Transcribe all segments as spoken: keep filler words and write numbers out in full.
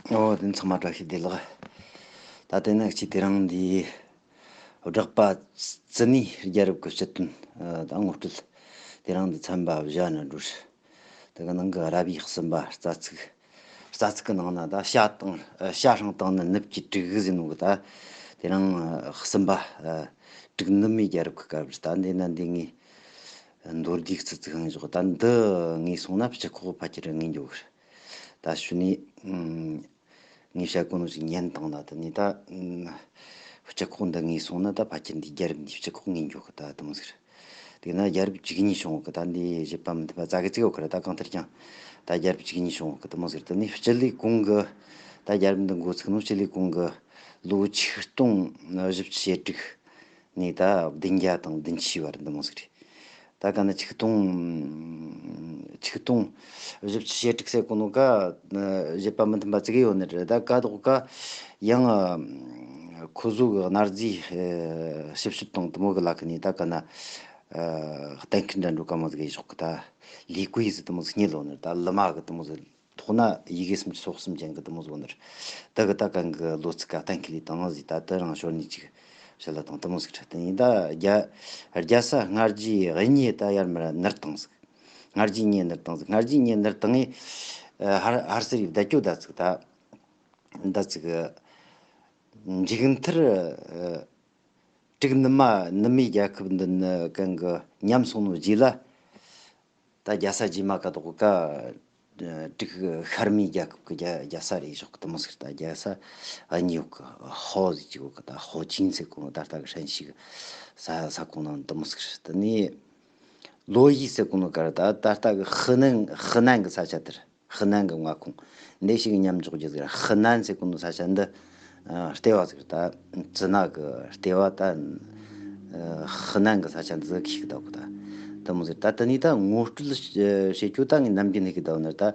ཨོ་དེ་ཚང་མ་བཀྲ་ཤིས་བདེ་ལེགས། ད་དེ་ནས་ཅིག་དེ་རིང་འདི་བསྒྲགས་པ་བརྩི་ནས་རྒྱལ་རབས་ཀྱི་སྤྱི་དོན་ད་ངོ་སྤྲོད་དེ་རིང་འདི་ཚན་པ་བཞི་ན་འགྲོ། དེ་གི་ནང་གི་ར་བའི་གསུམ་པ་རྩ་ཚིག་རྩ་ཚིག་གི་ནང་ན་ད་བྱ་དང་བྱ་ཧྲང་དང་ནི་ནུབ་ཀྱི་དྲུག་ཟེར་ནོ་གི་ད་དེ་རིང་གསུམ་པ་དྲུག་ནུབ་མོའི་རྒྱལ་རབས་ཀྱི་སྐབས་རེད། ད་འདི་ན་འདི་ངས་མདོར་བསྡུས་ཙི་ཙི་གང་བཞག་ད་འདི་ངས་སོང་ན་སྤྱི་ཁོག་ཕལ་ཆེར་ངས་འགྱོ་གི་རེད། ད་ཞུ་ནས་ངས་བཤད་གོ་ནོ་ཞིག་ཉན་དང་ན་ད་ནི་ད་སྤྱི་ཁོག་འདི་ངས་སོང་ན་ད་ཕལ་ཆེར་འདི་རྒྱལ་རབས་འདི་སྤྱི་ཁོག་ངས་འགྱོ་གི་ད་དེ་མོ་ཟེར། དེ་ན་རྒྱལ་རབས་བཅུ་གཉིས་བྱུང་གི་ད་འདི་བཞེད་པ་མི་མཐུན་པ་ཙ་གི་ཙི་གི་ཡོད་གི་རེད། ད་གང་ལྟར་ཀྱང་ད་རྒྱལ་རབས་བཅུ་གཉིས་བྱུང་གི་དེ་མོ་ཟེར། དེ་ནས་སྤྱི་ལོའི་གོང་གི་ད་རྒྱལ་རབས་འདི་འགོ་ཚུགས་ནོ་སྤྱི་ལོའི་གོང་གི་ལོ་ཆིག་སྟོང་བཞི་བཅུ་ཞེ་དྲུག་ནས་ད་བདུན་བརྒྱ་དང་བདུན་ཅུའི་བར་འདི་མོ་ཟིག་རེད། ད་ག་ན་ཆིག་སྟོང་ཆིག་སྟོང་བཞི་བཅུ་ཞེ་དྲུག་ཟེར་གོ་ནོ་ཀ་བཞེད་པ་མི་མཐུན་པ་ཙི་གེ་ཡོད་ནི་རེད། ད་ག་དོག་ཀ་ཡང་ཁོ་ཚོ་གི་གནའ་རྫས་ཞིབ་དཔྱོད་དང་དེ་མོ་གི་ལ་ཁ་ནས་ད་ག་ན་གཏན་འཁེལ་འདྲ་འགྲོ་ཀ་མོ་ཟིག་ཡེ་ཞོག་གི་ད་ལི་ཀུའི་ཟིག་དེ་མོ་ཟིག་རྙེད་ལོ་ནི་རེད། ད་ལི་མ་གི་དེ་མོ་ཟིག་ཐོག་ན་ཡི་གེ་སུམ་ཅུ་སོ་གསུམ་ཅན་གྱི་དེ་མོ་བཟོ་ནི་རེད། ད་གི་ད་གང་གི་ལོ་ཚིགས་ཀ་གཏན་འཁེལ་ལས་དང་ཟིག་ད་དེ་རང་ཞོར་ནས་ཅིག་བཤད་ལ་དང་དེ་མོ་ཟིག་རེད། དེ་ཡིན་ད་རྒྱ་རྒྱལ་ས་སྔ་རྗེས་གཉིས་ད་ཡར་མར་ནར་དང་ཟིག་སྔ་རྗེས་གཉིས་ནར་དང་ཟིག་སྔ་རྗེས་གཉིས་ནར་དང་ངས་ཧར་ཧར་སེར་ཡི་བརྡ་སྐྱོ་ད་ཚིག་ད་ད་ཚིག་མཇུག་མཐར་དྲུག་ནུབ་མ་ནུབ་མའི་རྒྱལ་ཁབ་འདི་ནི་གང་གི་ཉམས་སོང་ནོ་རྗེས་ལ། ད་རྒྱལ་ས་རྗེས་མ་ཀ་དོག་ཀ་དྲུག་ཤར་མའི་རྒྱལ་ཁབ་ཀྱི་རྒྱལ་རྒྱལ་ས་རེད་ཞོག་གི་དེ་མོ་ཟིག་ད་རྒྱལ་ས་གཉིས་ཡོད་གི་ཧོ་ཟིག་ཅིག་ཡོད་གི་ད་ཧོ་ཅིན་ཟེར་གོ་ནོ་ད་ལྟ་གི་ཧྲན་ཞི་གི་ས་ས་གོ་ནང་དེ་མོ་ཟིག་རེད། དེ་ནས་ལོ་ཡི་ཟེར་གོ་ནོ་ག་རེད། ད་ད་ལྟ་གི་ཧི་ནན་ཧི་ནན་གི་ས་ཆ་དེར་ཧི་ནན་གི་མངའ་ཁོངས་འདི་ཞིག་མཉམ་འཇོག་རྒྱུ་ཟིག་རེད། ཧི་ནན་ཟེར་གོ་ནོ་ས་ཆ་འདི། ལྟེ་བ་ཟིག་ད་ཙི་ན་གི་ལྟེ་བ་ད་ཧི་ནན་གི་ས་ཆ་འདི་ཟིག་ཁིག་ད་གོ་ད་དེ་མོ་ཟིག་ད་དེ་ནས་ད་ངོ་སྤྲོད་བྱེད་རྒྱུ་ད་ངས་ནམ་རྒྱུན་ནས་གི་ད་ནི་ད་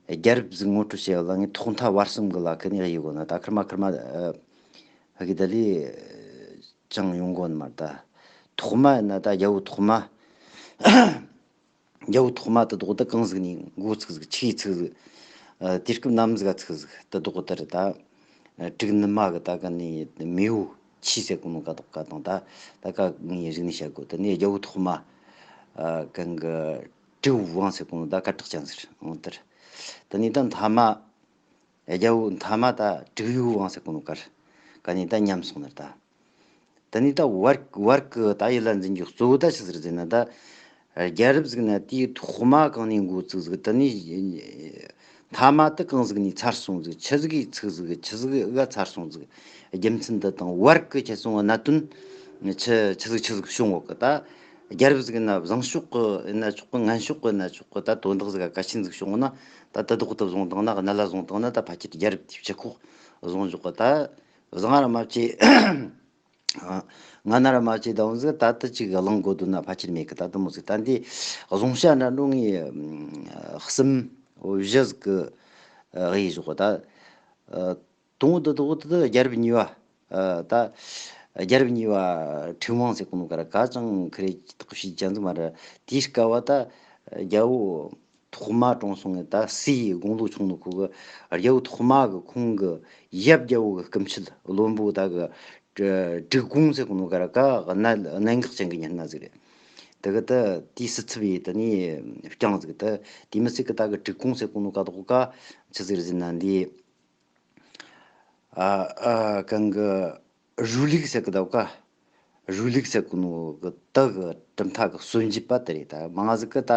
རྒྱལ་རབས་ཟིག་ངོ་སྤྲོད་བྱེད་ཡོད་ལ་ངས་ཐོག་མཐའ་བར་གསུམ་གི་ལ་ཁི་ནས་ཡི་གོ་ན་ད་ཁར་མ་ཁར་མ་ཧ་གི་ད་ལི་ཅང་ཡོང་གོ་ནི་མ་ད་ཐོག་མ་ཡིན་ན་ད་རྒྱལ་བོ་ཐོག་མ། རྒྱལ་བོ་ཐོག་མ་དེ་དོག་དེ་གང་ཟིག་ནས་འགོ་ཚུགས་ཟིག་ཆི་ཚུགས་ཟིག་ཨ་དུས་སྐབས་ནམ་ཟིག་ག་ཚུགས་ཟིག་དེ་དོག་དེ་རེད་ད། ཨ་དྲུག་ནུབ་མ་གི་ད་ག་ནས་མེས་པོ་ཆི་ཟེར་གོ་ནོ་ག་དོག་ག་དང་ད་ད་ག་ངས་རིག་ནས་བཤད་གོ་དེ་ནས་རྒྱལ་བོ་ཐོག་མ་ཨ་གང་གི་དྲུག་པོ་ཝང་ཟེར་གོ་ནོ་ད་ག་དྲག་ཅན་ཟིག་འོང་དེར། དེ་ནས་ད་མཐའ་མ་རྒྱལ་བོ་མཐའ་མ་ད་དྲུག་པོ་ཝང་ཟེར་གོ་ནོ་གར་ག་ནས་ད་ཉམས་སོང་ནི་རེད་ད། དེ་ནས་ད་བར་བར་གི་ད་ཡིད་ལ་འཛིན་རྒྱུ་གཙོ་བོ་ད་ཆི་ཟིག་ཟེར་ན་ད། རྒྱལ་རབས་ཟིག་ན་དེའི་ཐོག་མ་གང་ནས་འགོ་བཙུགས་ཟིག་དེ་ནས་མཐའ་མ་དེ་གང་ཟིག་ནས་ཚར་སོང་ཟིག་ཆི་ཟིག་གིས་ཚིག་ཟིག་ཆི་ཟིག་ག་ཚར་སོང་ཟིག་རྒྱུ་མཚན་འདི་དང་བར་གི་ཁྱེད་སོང་བ་གནད་དོན་ཆི་ཆི་ཟིག་ཆི་ཟིག་བྱུང་ཡོད་གི་ད། རྒྱལ་རབས་ཟིག་ན་བཟང་ཕྱོགས་གི་ཡིན་ན་ཆོག་གི་ངན་ཕྱོགས་གི་ཡིན་ན་ཆོག་གི་ད་དོན་དག་ཟིག་ག་གལ་ཆེན་ཟིག་བྱུང་ན་ད་དེ་དག་དེ་བཟུང་བཏང་ན་གནད་ལ་བཟུང་བཏང་ན་ད་ཕལ་ཆེར་རྒྱལ་རབས་དེའི་སྤྱི་ཁོག་བཟུང་འཇོག་གི་ད་བཟང་ར་མ་བྱེད། ང་ན་ར་མ་བྱེད་དང་ཟིག་ད་ལྟ་ཅིག་གླེང་དགོས་དོན་ན་ཕལ་ཆེར་མེད་གི་ད་དུ་མོ་ཟིག་ད་འདི་བཟུང་བྱ་འདྲ་འགྲོ་ངས་གསུམ་བཞི་ཟིག་གི་དབྱེ་ཞོག་ད། དང་པོ་དེ་དག་དེ་རྒྱལ་རབས་གཉིས་པ། ད་རྒྱལ་རབས་གཉིས་པ་ཁྲི་དབང་ཟེར་གོ་ནོ་ག་ར་ག་ཅང་ཁི་རེ་ཏག་ཤི་ཅན་ཟིག་མ་ར་དེའི་སྐབས་བ་ད་རྒྱལ་བོ་ཐོག་མ་གྲོངས་སོང་ངས་ད་སྲས་དགུང་ལོ་ཆུང་ནོ་ཁོ་གི་རྒྱལ་བོ་ཐོག་མ་གི་ཁོང་གི་ཡབ་རྒྱལ་བོ་གི་སྐུ་མཆེད་བློན་པོ་ད་གི་དྲུག་དགོན་ཟེར་གོ་ནོ་ག་ར་ག་གནད་གནད་འགག་ཅན་གི་ཉི་མ་ཟིག་རེད། དེ་གི་ད་དེའི་སྲིད་ཚབ་ཡེ་ད་ནི་རྐྱང་ཟིག་ད་དེ་མི་ཚེ་གི་ད་གི་དྲུག་དགོན་ཟེར་གོ་ནོ་ག་དོག་ག་ཆི་ཟིག་རེད་ཟེར་ན་འདི། ཨ་ཨ་གང་གི་རུ་ལུགས་ཟེར་གི་འདུག་ག་རུ་ལུགས་ཟེར་གི་ནོ་གི་ད་གི་གྲུབ་མཐའ་གི་སྲོལ་འབྱེད་པ་དེ་རེད། ད་མང་ཟིག་གི་ད་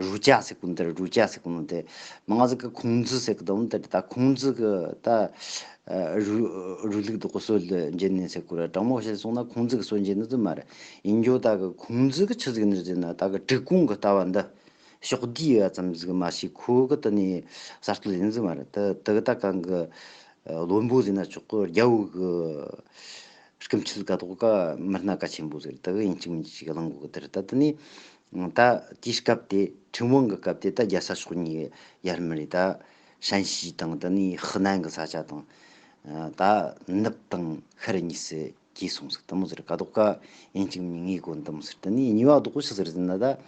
རུ་ཅག་ཟེར་གི་ནོ་དེ་རུ་ཅག་ཟེར་གི་ནོ་དེ་མང་ཟིག་གི་ཁུང་ཙི་ཟེར་གི་འདུག་དེ་རེད། ད་ཁུང་ཙི་གི་ད་རུ་རུ་ལུགས་འདུག་གི་སྲོལ་འབྱེད་ནས་ཟེར་གི་རེད། དྲང་མོ་བཤད་སོང་ན་ཁུང་ཙི་གི་སྲོལ་འབྱེད་ནི་ཙི་མ་རེད། ཡིན་རྒྱུ་ད་གི་ཁུང་ཙི་གི་ཆི་ཟིག་ནི་ཟེར་ན་ད་གི་དྲུག་དགོན་གི་ལྟ་བ་འདི། ཕྱོགས་བསྡུས་ཡ་ཙམ་ཟིག་མ་ཤེས་ཁོ་གི་དེ་ནས་གསར་གཏོད་ཡིན་ཟིག་མ་རེད། དེ་དེ་གི་ད་གང་གི་བློན་པོ་ཟིག་ན་ཆོག་གི་རྒྱལ་བོ་གི་སྐུ་མཆེད་ག་དོག་ག་མི་སྣ་གལ་ཆེན་པོ་ཟིག་རེད། དེ་གི་ཡིན་གཅིག་མིན་གཅིག་གླེང་དགོས་གི་དེ་རེད། ད་དེ་ནས་ད་དེའི་སྐབས་དེ་ཁྲི་དབང་གི་སྐབས་དེ་ད་རྒྱལ་ས་ཕྱོགས་གཉིས་ཡར་མར་རེད། ད་ཧྲན་ཞི་དང་དེ་ནས་ཧི་ནན་གི་ས་ཆ་དང་ད་ནུབ་དང་ཤར་གཉིས་སུ། གྱིས་སོང་ཟིག་དེ་མོ་ཟེར་ག་དོག་ག་ཡིན་གཅིག་མིན་ངེས་གོ་འདི་མོ་ཟེར། དེ་ནས་གཉིས་པ་དོག་གོ་ཆི་ཟེར་ཟེར་ན་ད་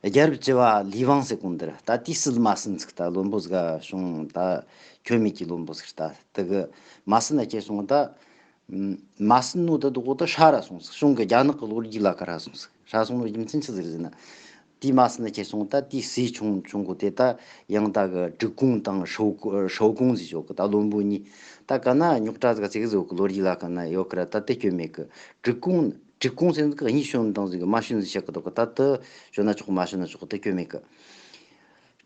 རྒྱལ་རབས་བཅུ་བ་ལི་ཝང་ཟེར་གོ་ནོ་དེ་རེད། ད་དེའི་སྲིད་མ་ཟིན་ཟིག་ད་བློན་པོ་ཟིག་ག་བྱུང་། ད་ཁྱོད་མེད་ཀྱི་བློན་པོ་ཟིག་ད་དེ་གི་མ་ཟིན་ན་ཁྱེར་སོང་ད། ཨམ། མ་ཟིན་ནོ་དེ་དོག་དེ་ཧྲ་ར་སོང་ཟིག་གཞུང་གི་རྒྱ་ནག་གི་ལོ་རྒྱུས་ལ་ཁ་ཧྲ་སོང་ཟིག་ཧྲ་སོང་ནོ་རྒྱུ་མཚན་ཆི་ཟིག་རེད་ཟེར་ན། དེའི་མ་ཟིན་ན་ཁྱེར་སོང་ད་དེའི་སྲས་ཆུང་ཆུང་གོ་དེ་ད་ཡང་ད་གི་ཀྲིག་ཀུང་དང་ཧྲོ་ཧྲོ་ཀུང་ཟེར་ཞོག་གི་ད་བློན་པོ་གཉིས། ད་ག་ན་རྙོག་དྲ་ཟིག་ཚིག་ཟིག་གི་ལོ་རྒྱུས་ལ་ག་ན་ཡོད་གི་ར། ད་དེ་སྐྱོན་མེད་གི་ཀྲིག་ཀུང་། ཀྲིག་ཀུང་ཟེར་ནི་གཉིས་བྱོན་དང་ཟིག་མ་བྱོན་ཟིག་བཤད་གི་དོག་གི་ད་དེ་བྱོན་ན་ཆོག་མ་བྱོན་ན་ཆོག་དེ་སྐྱོན་མེད་གི་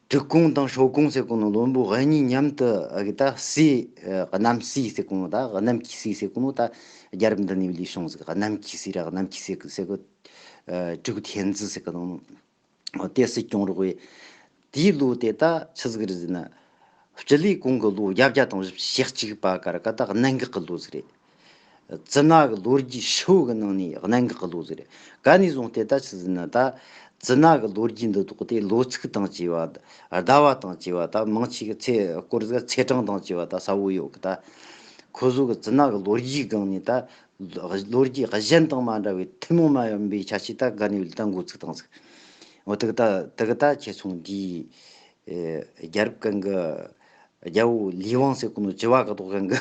ཀྲིག་ཀུང་དང་ཧྲོ་ཀུང་ཟེར་གོ་ནོ་བློན་པོ་གཉིས་མཉམ་དུ་ཨ་གི་ད་སྲས། ཨ། གནམ་སྲས་ཟེར་གོ་ནོ་ད་གནམ་གྱི་སྲས་ཟེར་གོ་ནོ་ད་རྒྱལ་རབས་འདི་ནས་ལུས་སོང་ཟིག་གནམ་གྱི་སྲས་ར་གནམ་གྱི་སྲས་ཟེར་གི་ཟེར་གི་ཨ། ཀྲིག་ཐེན་ཙི་ཟེར་གི་ནོ། དེ་སྲིད་སྐྱོང་རོགས་བས། དེའི་ལོ་དེ་ད་ཆི་ཟིག་རེད་ཟེར་ན། སྤྱི་ལོའི་གོང་གི་ལོ་བརྒྱད་བརྒྱ་དང་བཞི་བཅུ་ཞེ་གཅིག་པ་ཀ་ར་ཀ་ད་གནད་འགག་གི་ལོ་ཟིག་རེད། ཙི་ན་གི་ལོ་རྒྱུས་ཧྲིལ་བོ་གི་ནང་ནས་གནད་འགག་གི་ལོ་ཟིག་རེད། ག་ནས་བཟུང་སྟེ་ད་ཆི་ཟེར་ན་ད། ཙི་ན་གི་ལོ་རྒྱུས་འདི་དག་དེ་ལོ་ཚིགས་དང་བཅས་པ། ཟླ་བ་དང་བཅས་པ། ད་མང་ཆེ་གི་ཚེས་སྐོར་ཟིག་ཚེས་གྲངས་དང་བཅས་པ་ད་གསལ་བོ་ཡོད་གི་ད། ཁོ་ཚོ་གི་ཙི་ན་གི་ལོ་རྒྱུས་སྒང་ནས་ད། ལོ་རྒྱུས་གཞན་དང་མ་འདྲ་བའི་ཐུན་མོང་མ་ཡིན་པའི་ཆ་ཤས་ད་ག་ནས་ཡོད་ད་འགོ་ཚུགས་བཏང་ཟིག་འོ་དེ་གི་ད་དེ་གི་ད་ཁྱེད་ཚོ་འདིའི་ཨེ། རྒྱལ་རབས་གང་གི་རྒྱལ་པོ་ལི་ཝང་ཟེར་གོ་ནོ་བཅུ་བ་གི་དོག་གང་གི་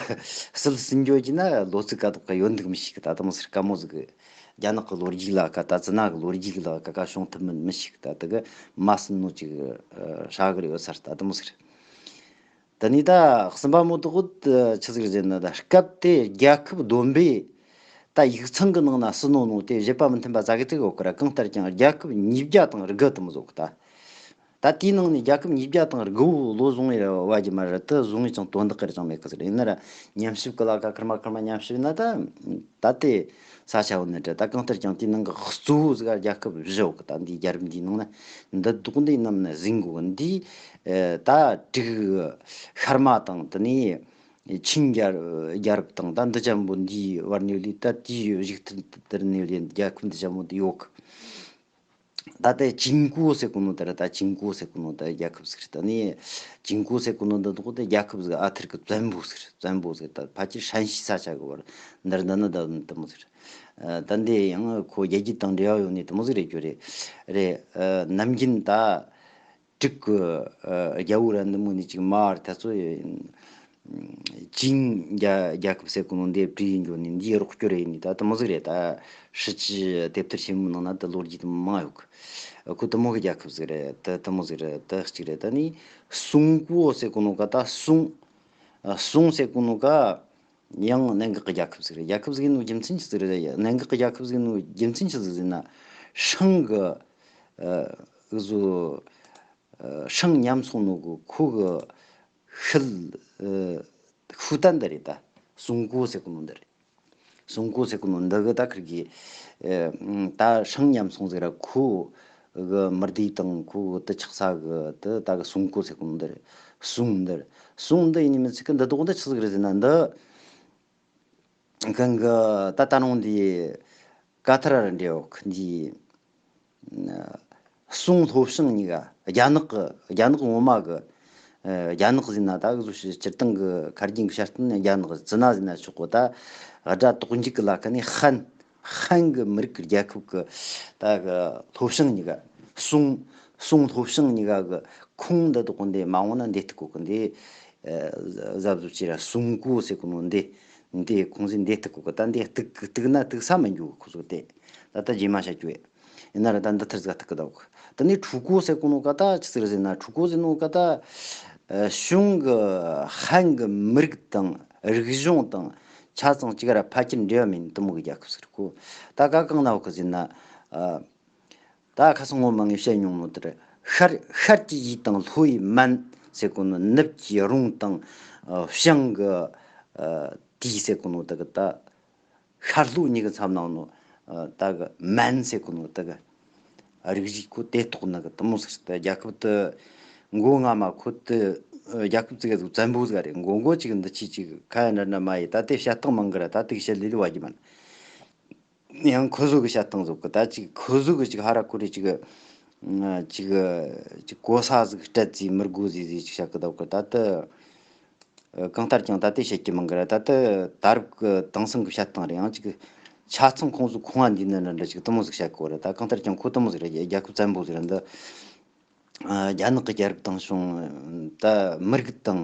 སྲིད་ཟིན་འགྱོ་གི་ན་ལོ་ཚིགས་ག་དོག་ག་ཡོད་འདུག་མི་ཤེས་གི་ད་དེ་མོ་ཟིག་དཀའ་མོ་ཟིག་གི་རྒྱ་ནག་གི་ལོ་རྒྱུས་ལ་ཀ་ད་ཙི་ན་གི་ལོ་རྒྱུས་ལ་ཀ་ཀ་བྱུང་ཐུབ་མིན་མི་ཤེས་གི་ད་དེ་གི་མ་ཟིན་ནོ་ཅིག་ཧྲ་གི་རེད་ཡོད་ས་རེད་ད་དེ་མོ་ཟིག་རེད། དེ་ནས་ད་གསུམ་པ་མོ་དག་ཆི་ཟིག་ཟེར་ན་ད་སྐབས་དེ་རྒྱལ་ཁབ་བསྡོམས་པས་ད་ཡིག་ཚང་གི་ནང་ན་སུ་ནོ་ནོ་དེ་བཞེད་པ་མི་མཐུན་པ་ཙ་གི་ཙིག་ཡོད་ཀི་ར། གང་ལྟར་ཀྱང་རྒྱལ་ཁབ་ཉིས་བརྒྱ་དང་དགུ་དེ་མོ་ཟིག་ད། ད་དེའི་ནང་ནས་རྒྱལ་ཁབ་ཉིས་བརྒྱ་དང་དགུ་བོ་ལོ་བཟུང་ངེ་བ་ཅི་མ་རེད། དེ་བཟུང་ངེ་ཅང་དོན་དག་གི་རེད་ཅང་མེད་ཀི་ཟིག་རེད། ཡིན་ན་ར་ཉམས་ཞིབ་ཀི་ལ་ཀ་ཁར་མ་ཁར་མ་ཉམས་ཞིབ་ཡིན་ན་ད། ད་དེ་ས་ཆ་བོ་ནི་འདྲ་ད་གང་ལྟར་ཀྱང་དེའི་ནང་གི་གཙོ་བོ་ཟིག་རྒྱལ་ཁབ་བཞི་ཡོད་གི་ད་འདིའི་རྒྱལ་རབས་འདིའི་ནང་ན་འདི་དོག་འདི་ནམ་ན་ཟིན་གོ་འདི། ཨེ། ད་ཀྲིག་ཤར་མ་དང་དེ་ནས་ཆིང་རྒྱལ་རྒྱལ་རབས་དང་ད་འདི་ཅན་པོ་འདིའི་བར་ནས་ལས་ད་དེའི་གཞུག་ཐུན་དེར་ནས་ལས་རྒྱལ་ཁབ་འདི་ཅན་པོ་འདི་ཡོད་གི་ད་ལྟའི་ཅིང་ཀུའོ་ཟེར་གོ་ནོ་དེ་ར་ད་ཅིང་ཀུའོ་ཟེར་གོ་ནོ་ད་རྒྱལ་ཁབ་ཟིག་རེད། ད་ནི་ཅིང་ཀུའོ་ཟེར་གོ་ནོ་འདི་དག་དེ་རྒྱལ་ཁབ་ཟིག་ཨ་ཐུར་གི་བཙན་པོ་ཟིག་རེད། བཙན་པོ་ཟིག་ད་ཕལ་ཆེར་ཧྲན་ཞི་ས་ཆ་གི་བར་འདིར་འདི་ནི་ད་དེ་མོ་ཟིག་རེད། ད་འདི་ཡང་ཁོ་རྒྱལ་རྒྱུད་དང་འབྲེལ་བ་ཡོད་ནི་དེ་མོ་ཟིག་རེད་རྒྱུ་རེད། རེད། ནམ་རྒྱུན་ད་ཀྲིག་གི་རྒྱལ་པོ་ར་འདི་མོ་ནི་ཅིག་མ་བར་ད་ཚོ་ཅིང་རྒྱལ་རྒྱལ་ཁབ་ཟེར་གོ་ནོ་འདི་བྲིས་ཡིན་འགྱོ་ནི་འདིའི་རོགས་སྐྱོར་ཡིན་ནི་ད་དེ་མོ་ཟིག་རེད། ད་ཧྲི་ཅི་དེབ་ཐེར་ཆེན་མོའི་ནང་ན་ད་ལོ་རྒྱུས་དེ་མང་ཡོད་གི་ཁོ་དེ་མོ་གི་རྒྱལ་ཁབ་ཟིག་རེད། ད་དེ་མོ་ཟིག་རེད། ད་གཅིག་རེད། ད་ནི་སུང་ཀུའོ་ཟེར་གོ་ནོ་ག་ད་སུང་སུང་ཟེར་གོ་ནོ་ག་ཡང་གནད་འགག་གི་རྒྱལ་ཁབ་ཟིག་རེད། རྒྱལ་ཁབ་ཟིག་ཡིན་ནོ་རྒྱུ་མཚན་ཆི་ཟིག་རེད། གནད་འགག་གི་རྒྱལ་ཁབ་ཟིག་ཡིན་ནོ་རྒྱུ་མཚན་ཆི་ཟིག་ཟེར་ན་ཧྲང་གི་ཨུ་ཟོ། ཧྲང་ཉམས་སོང་ནོ་གི་ཁོ་གི་ཤུལ། ཤུལ་ད་འདི་རེད། ད་སུང་ཀུའོ་ཟེར་གོ་ནོ་འདི་རེད། སུང་ཀུའོ་ཟེར་གོ་ནོ་འདི་གི་ད་ཁིར་གི་ད་ཧྲང་ཉམས་སོང་ཟིག་ར་ཁོ་གི་མི་སྡེ་དང་ཁོ་གི་དུ་ཆགས་ས་གི་དུ་ད་གི་སུང་ཀུའོ་ཟེར་གོ་ནོ་འདི་རེད། སུང་འདི་རེད། སུང་འདི་ཡིན་ནི་མི་ཚིག་གི་འདི་དོག་འདི་ཆི་ཟིག་རེད་ཟེར་ན་འདི། གང་གི་ད་ད་རུང་འདི་ཀ་ཐར་ར་འདྲེའོ་འདི། སུང་ལྷོ་བྱང་གཉིས་ཀ་རྒྱ་ནག་གི་རྒྱ་ནག་ངོ་མ་གི་རྒྱ་ནག་ཟེར་ན་ད་གི་སྤྱིར་བཏང་གི་ཁ་རྒྱུན་གི་བཤད་སྟངས་ནི་རྒྱ་ནག་ཙི་ན་ཟེར་ན་ཆོག་གོ་ད་སྒྲ་དོག་འཇུག་གི་ལ་ཁ་ནས་ཧན། ཧན་གི་མི་རིགས་ཀྱི་རྒྱལ་ཁབ་ཀྱི་ད་གི་ལྷོ་བྱང་གཉིས་ཀ་སུང་སུང་ལྷོ་བྱང་གཉིས་ཀ་གི་ཁོངས་འདི་དག་འདི་མ་འོངས་ན་འདི་ཐུག་གོ་གི་འདི་གཟབ་གཟབ་བྱས་ར་སུང་ཀུའོ་ཟེར་གོ་ནོ་འདི་འདི་ཁོངས་ཟིན་འདི་ཐུག་གོ་གི་ད་འདི་གཏུག་གཏུག་ན་གཏུག་ས་མི་འགྱུར་གི་ཁོ་ཚོ་དེ་ད་ལྟ་རྗེས་མ་བཤད་རྒྱུ་ཡིན་ན་ར་ད་འདི་ཐུར་ཟ་ཐུག་གི་ད་གོ་ད་ནི་ཁྲུ་ཀུའོ་ཟེར་གོ་ནོ་ག་ད་ཆི་ཟིག་རེད་ཟེར་ན་ཁྲུ་ཀུའོ་ཟེར་ནོ་ག་ད་གཞུང་གི་ཧན་གི་མི་རིགས་དང་རིག་གཞུང་དང་ཆ་ཚང་གཅིག་ར་ཕལ་ཆེར་འབྲེལ་བ་མེད་ནི་དེ་མོ་གི་རྒྱལ་ཁབ་ཟིག་རེད་གོ་ད་ག་གང་ན་འོག་གི་ཟེར་ན། ད་ཁ་སང་ངོ་མ་ངས་བཤད་མྱོང་ནོ་དེར་ཤར་ཤར་གྱི་ཡུལ་དང་ལྷོ་ཡི་མན་ཟེར་གོ་ནོ་ནུབ་ཀྱི་རོང་དང་བྱང་གི་དུས་ཟེར་གོ་ནོ་དེ་གི་ད་ཤར་ལྷོ་གཉིས་ཀྱི་མཚམས་ནང་ནོ་ད་གི་མན་ཟེར་གོ་ནོ་དེ་གི་རིགས་རིགས་ཁོ་དེ་ཐོག་ན་གི་དེ་མོ་ཟིག་ད་རྒྱལ་ཁབ་དེ་མགོ་རྔ་མ་ཁོ་དེ་རྒྱལ་ཁབ་ཙི་གེ་ཟིག་བཙན་པོ་ཟིག་རེད། མགོ་མགོ་ཅིག་འདི་ཆི་ཅིག་ཁ་ཡ་འདྲ་འདྲ་མ་ཡི་ད་དེ་བཤད་སྟངས་མང་གི་ར་ད་དེ་བཤད་ལེ་ལེ་བ་གི་མན། ཡང་ཁོ་ཚོ་གི་བཤད་སྟངས་ཟིག་གི་ད་ཅིག་ཁོ་ཚོ་གི་ཅིག་ཧ་ར་ཁོ་རེ་ཅིག་ཅིག་ཅིག་གོ་ས་ཟིག་སྤྲད་ཟིག་མི་དགོས་ཟིག་ཟིག་ཅིག་བཤད་གི་ད་གི་ད་ད་གང་ལྟར་ཀྱང་ད་དེ་བཤད་ཀྱི་མང་གི་ར་ད་ད་ད་རབས་གི་དེང་སང་གི་བཤད་སྟངས་རེད། ཡང་ཅིག་ ཆ་ཚང་ཁོང་ཚོ་ཁོང་ང་འདི་ནི་འདྲ་འདྲ་ཅིག་དུ་མོ་ཟིག་བཤད་གོ་རེད། ད་གང་ལྟར་ཀྱང་ཁོ་དུ་མོ་ཟིག་རེད། རྒྱལ་ཁབ་བཙན་པོ་ཟིག་རེད། འདི་ཨ་རྒྱ་ནག་གི་རྒྱལ་རབས་དང་བྱུང་། ད་མི་རིགས་དང་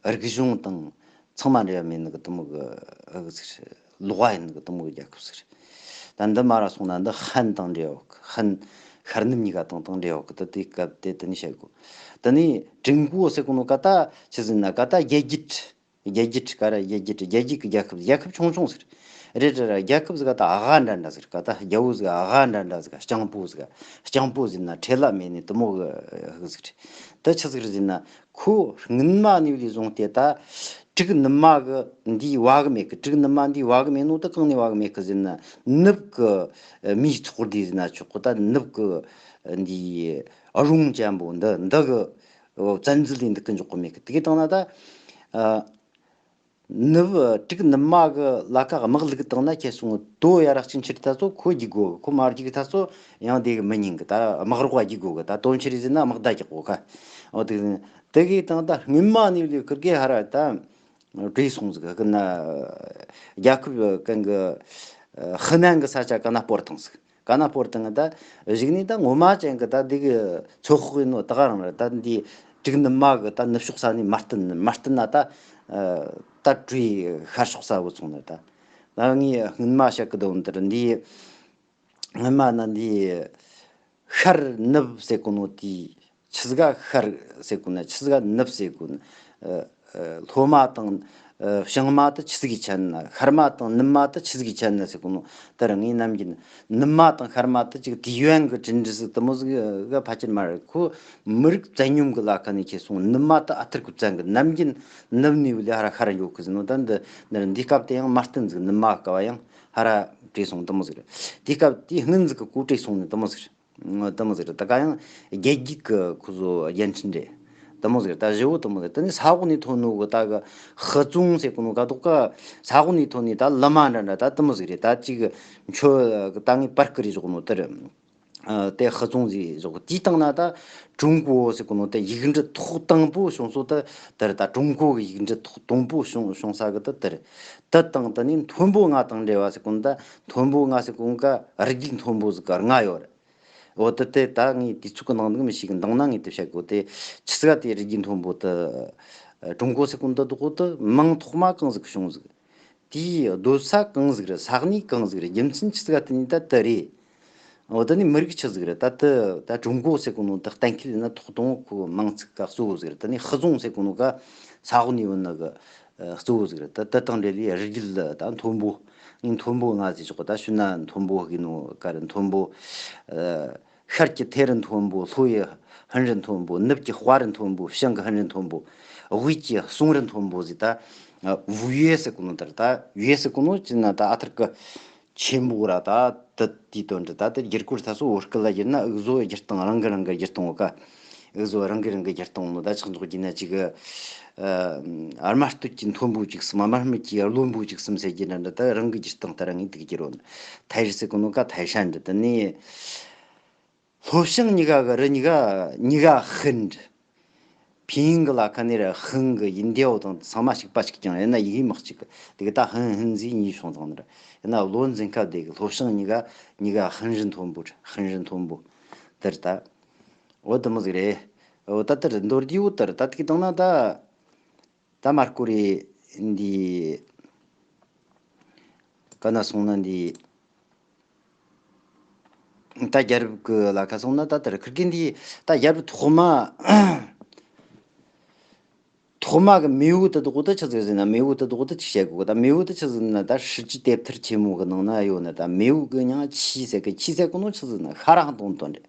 རིག་གཞུང་དང་ཚང་མ་འབྲེལ་བ་མེད་ནི་གི་དུ་མོ་གི་ཨ་གི་ཟིག་རེད། ལོག་པ་ཡིན་ནི་གི་དུ་མོ་གི་རྒྱལ་ཁབ་ཟིག་རེད། ད་འདི་མ་ར་སོང་ན་འདི་ཧན་དང་འབྲེལ་བ་གི། ཧན་ཤར་ནུབ་གཉིས་ཀ་དང་དང་འབྲེལ་བ་གི། ད་དེ་སྐབས་དེ་དུ་ནི་བཤད་གོ། དུ་ནི་ཀྲུང་གོ་ཟེར་གོ་ནོ་ག་ད་ཆི་ཟིག་ན་ག་ད་རྒྱལ་རྒྱུད། རྒྱལ་རྒྱུད་ག་ར་རྒྱལ་རྒྱུད། རྒྱལ་རྒྱུད་ཀྱི་རྒྱལ་ཁབ། རྒྱལ་ཁབ་ཆུང་ཆུང་ཟེར། རེད་རེད་རེད། རྒྱལ་ཁབ་ཟིག་ག་ད་ཨ་ཝ་འདྲ་འདྲ་ཟིག་རེད། ག་ད་རྒྱལ་པོ་ཟིག་ཨ་ཝ་འདྲ་འདྲ་ཟིག་སྤྱང་པོ་ཟིག་སྤྱང་པོ་ཟིག་ན་ཁྲེལ་ལ་མེད་ནི་དུ་མོ་གི་ཧུ་ཟིག་རེད། ད་ཆི་ཟིག་རེད་ཟེར་ན། ཁོ་སྔོན་མ་ནས་ལས་བཟུང་སྟེ་ད་དྲུག་ནུབ་མ་གི་འདིའི་བ་གི་མེད་གི། དྲུག་ནུབ་མ་འདིའི་བ་གི་མེད་ནོ་ད་གང་ནས་བ་གི་མེད་གི་ཟེར་ན། ནུབ་གི་མིའི་ཚོགས་སྡེ་ཟེར་ན་ཆོག་གི། ད་ནུབ་གི་འདིའི་རོང་ཅན་པོ་འདི་འདི་གི་བཙན་འཛུལ་ལས་འདུག་གི་འཇོག་གི་མེད་གི། དེ་གི་སྟེང་ན་ད་ཨ་ནུབ་དྲུག་ནུབ་མ་གི་ལ་ཁ་དམག་ལུགས་བཏང་ན། ཁྱེད་སོང་དོ་ཡ་ར་གཅིག་འཆི་ཐ་ཚོ་ཁོ་རྒྱུག་དགོ་གི། ཁོ་མ་རྒྱུག་ཐ་ཚོ་ཡང་དེ་གི་མི་ཉན་གི། ད་དམག་རོགས་རྒྱུག་དགོ་གི། ད་དོན་ཆི་རེད་ཟེར་ན་དམག་བརྡ་རྒྱག་གོ་ག། འོ་དེ་དེ་གི་སྟེང་ད་སྔོན་མ་ནས་ལས་ཁུར་གེ་ཧ་ར་ད་བྲོས་སོང་ཟིག་གི་ན། རྒྱལ་ཁབ་གན་གི་ཧི་ནན་གི་ས་ཆ་ག་ན་སྤོར་བཏང་ཟིག་ག་ན་སྤོར་བཏང་གི། ད་གཞུག་ནས་ད་ངོ་མ་ཅན་གི་ད་འདི་གི་ཚོད་དཔག་ཡིན་ནོ་ད་ག་རང་རེད། ད་འདི་དྲུག་ནུབ་མ་གི་ད་ནུབ་ཕྱོགས་ས་ནས་མ་བསྟུན་མ་བསྟུན་ན་ད་ད་བྲོས་ཤར་ཕྱོགས་ས་བུད་སོང་ནི། ད་ད་ངས་སྔོན་མ་བཤད་གི་དོན་དེར་འདི། སྔོན་མ་ན་འདི་ཤར་ནུབ་ཟེར་གོ་ནོ་དེ། ཆི་ཟིག་ག་ཤར་ཟེར་གོ་ན། ཆི་ཟིག་ག་ནུབ་ཟེར་གོ་ན། ཨ་ཨ་ལྷོ་མ་དང་ཨ་བྱང་མ་དེ་ཆི་ཟིག་གི་ཆ་ན། ཤར་མ་དང་ནུབ་མ་དེ་ཆི་ཟིག་གི་ཆ་ན་ཟེར་གོ་ནོ། དེ་རིང་ངས་ནམ་རྒྱུན་ནུབ་མ་དང་ཤར་མ་དེ་ཅིག་དུས་ཡུན་གི་འབྲེལ་འདྲིས་ཟིག་དུ་མོ་ཟིག་ག་ཕལ་ཆེར་མ་རེད། ཁོ་མི་རིགས་བཙན་སྙོམས་གི་ལ་ཁ་ནས་ཁྱེར་སོང་། ནུབ་མ་དེ་ཨ་ཐུར་གི་བཙན་གི། ནམ་རྒྱུན་ནུབ་ནས་བུད་ལས་ཧ་ར་ཤར་འགྱོ་གི་ཟེར་ནོ། ད་འདི་འདི་འདི་སྐབས་དེ་ཡང་མ་བསྟུན་ཟིག་ནུབ་མ་ག་བ་ཡང་ཧ་ར་བྲོས་སོང་། དུ་མོ་ཟིག་རེད། དེ་སྐབས་དེ་སྔོན་ཟིག་གི་གོ་བྲོས་སོང་ནི་དུ་མོ་ཟིག་རེད། དུ་མོ་ཟིག་རེད། ད་ག་ཡང་རྒྱལ་རྒྱུད་ཀྱི་ཁོ་ཚོ་རྒྱལ་ཕྲན་རེད། དུ་མོ་ཟིག་རེད། ད་བཞི་བོ་དུ་མོ་ཟིག་རེད། དེ་ནས་ས་འོག་ནས་ཐོན་ནོ་གི་ད་གི་ཧི་ཙུང་ཟེར་གོ་ནོ་ག་དོག་ག། ས་འོག་ནས་ཐོན་ནི་ད་ལི་མ་འདྲ་འདྲ་ད་དུ་མོ་ཟིག་རེད། ད་ཅིག་མཆོད་ད་ངས་པར་ཀི་རེ་བཞག་ནོ་དེ་རེད། ཨ་དེ་ཧི་ཙུང་ཟིག་བཞག་གི། དེའི་སྟེང་ན་ད་ཀྲུང་གོ་ཟེར་གོ་ནོ་དེ་ཡིག་འབྲུ་ཐོག་དང་པོ་བྱུང་སོ་ད་དེ་རེད། ད་ཀྲུང་གོ་གི་ཡིག་འབྲུ་ཐོག་དང་པོ་བྱུང་བྱུང་ས་གི་ད་དེ་རེད། དེ་དང་དེ་ནས་མཐོན་པོ་ལྔ་དང་འབྲེལ་བ་ཟེར་གོ་ནོ་ད་མཐོན་པོ་ལྔ་ཟེར་གོ་ནོ་ག་རི་རྒྱུད་མཐོན་པོ་ཟིག་ག་ལྔ་ཡོད་རེད། འོ་དེ་དེ་ད་ངས་དུས་ཚོད་ཀྱི་ནང་འདུག་མི་ཤེས་གི། འདང་ན་ངས་དེ་བཤད་གོ། དེ་ཆི་ཟིག་ག་དེ་རི་རྒྱུད་མཐོན་པོ་དེ་ཀྲུང་གོ་ཟེར་གོ་ནོ་ད་དོག་དེ་མིང་ཐོག་མ་གང་ཟིག་བྱུང་ཟིག་དེའི་སྡོད་ས་གང་ཟིག་རེད། ས་གནས་གང་ཟིག་རེད། རྒྱུ་མཚན་ཆི་ཟིག་ག་དེ་ནི་ད་དེ་རེད། འོ་དེ་ནི་མི་རིགས་ཆི་ཟིག་རེད། ད་དེ་ད་ཀྲུང་གོ་ཟེར་གོ་ནོ་ད་གཏན་འཁེལ་ཡིན་ན་ཐོག་དང་པོ་ཁོ་མིང་ཚིག་ག་གཙོ་བོ་ཟིག་རེད། དེ་ནི་ཧི་ཙུང་ཟེར་གོ་ནོ་ག་ས་འོག་ནས་བུད་ནི་གི་གཙོ་བོ་ཟིག་རེད། ད་དེ་དང་འབྲེལ་ལས་རི་རྒྱུད་ད་མཐོན་པོ། ངས་མཐོན་པོ་ལྔ་ཟེར་ཆོག་གི། ད་ཤུལ་ན་མཐོན་པོ་གི་ནོ་ག་རེ་མཐོན་པོ། ཨ་ཤར་གྱི་ཐེ་རི་མཐོན་པོ། ལྷོ་ཡི་ཧན་རི་མཐོན་པོ། ནུབ་ཀྱི་དཔའ་རི་མཐོན་པོ། བྱང་གི་ཧན་རི་མཐོན་པོ། དབུས་ཀྱི་སུང་རི་མཐོན་པོ་ཟེར། ད་ཝུའུ་ཡེ་ཟེར་གོ་ནོ་དེ་རེད། ད་ཝུའུ་ཡེ་ཟེར་གོ་ནོ་ཅི་ན་ད་ཨ་ཐུར་གི་ཆེན་པོ་ར། ད་དེ་དེའི་དོན་དུ་ད་དེ་བསྒྱུར་བཀོད་ད་སོ་བོད་སྐད་ལ་བསྒྱུར་ན་འུ་ཟོ་བསྒྱུར་སྟངས་རང་གི་རང་གི་བསྒྱུར་སྟངས་ཡོད་ཀ། འུ་ཟོ་རང་གི་རང་གི་བསྒྱུར་སྟངས་ནོ་ད་ཆག་འཇོག་རྒྱུ་ན་ཅིག་ཨ་དམར་སྟོད་ཀྱི་མཐོན་པོ་ཅིག་གསུམ། དམར་སྨད་ཀྱི་རློན་པོ་ཅིག་གསུམ་ཟེར་རྒྱུ་འདྲ་འདྲ། ད་རང་གི་བསྒྱུར་སྟངས་ལྟར་ངས་དེ་བསྒྱུར་རོ། ཐའི་ཧྲི་ཟེར་གོ་ནོ་ཀ་ཐའི་ཧྲན་འདྲ། དེ་ནས་ལྷོ་བྱང་གཉིས་ཀ་གི་རི་གཉིས་ཀ་གཉིས་ཀ་ཧིན་འདྲ། ཕིན་ཡིན་གི་ལ་ཁ་ནས་ར་ཧིན་གི་ཡིན་དེའོ་དང་ཚང་མ་གཅིག་པ་གཅིག་རྐྱང་། ཡིན་ན་ཡིག་ཡིག་མི་གཅིག་གི། དེ་གི་ད་ཧིན་ཧིན་ཟིག་གཉིས་བྱུང་དང་འདྲ། ཡིན་ན་བློ་འཛིན་སྐབས་དེ་གི་ལྷོ་བྱང་གཉིས་ཀ་གཉིས་ཀ་ཧིན་རི་མཐོན་པོ། ཧིན་རི་མཐོན་པོ་དེར་ད། འོ་དེ་མོ་ཟིག་རེད། འོ་ད་དེར་མདོར་བསྡུས་འོ་དེར་ད་དེ་གི་དང་ན་ད། ད་མར་ཀོ་རེ་འདི་ག་ན་སོང་ན་འདི་ད་རྒྱལ་རབས་ཀྱི་ལ་ཁ་སོང་ན་ད་དེར་ཁིར་གི་འདི་ད་རྒྱལ་རབས་ཐོག་མ་ཐོག་མ་གི་མེས་པོ་དེ་དག་དེ་ཆི་ཟིག་ཟེར་ན། མེས་པོ་དེ་དག་དེ་ཆི་བཤད་དགོས་གི། ད་མེས་པོ་དེ་ཆི་ཟིག་ན་ད་ཧྲི་ཅི་དེབ་ཐེར་ཆེན་མོ་གི་ནང་ན་ཡོད་ནི། ད་མེས་པོ་གི་མྱིང་ཆི་ཟེར་གི། ཆི་ཟེར་གོ་ནོ་ཆི་ཟིག་ན་ཤ་རང་དོན་དོན་རེད།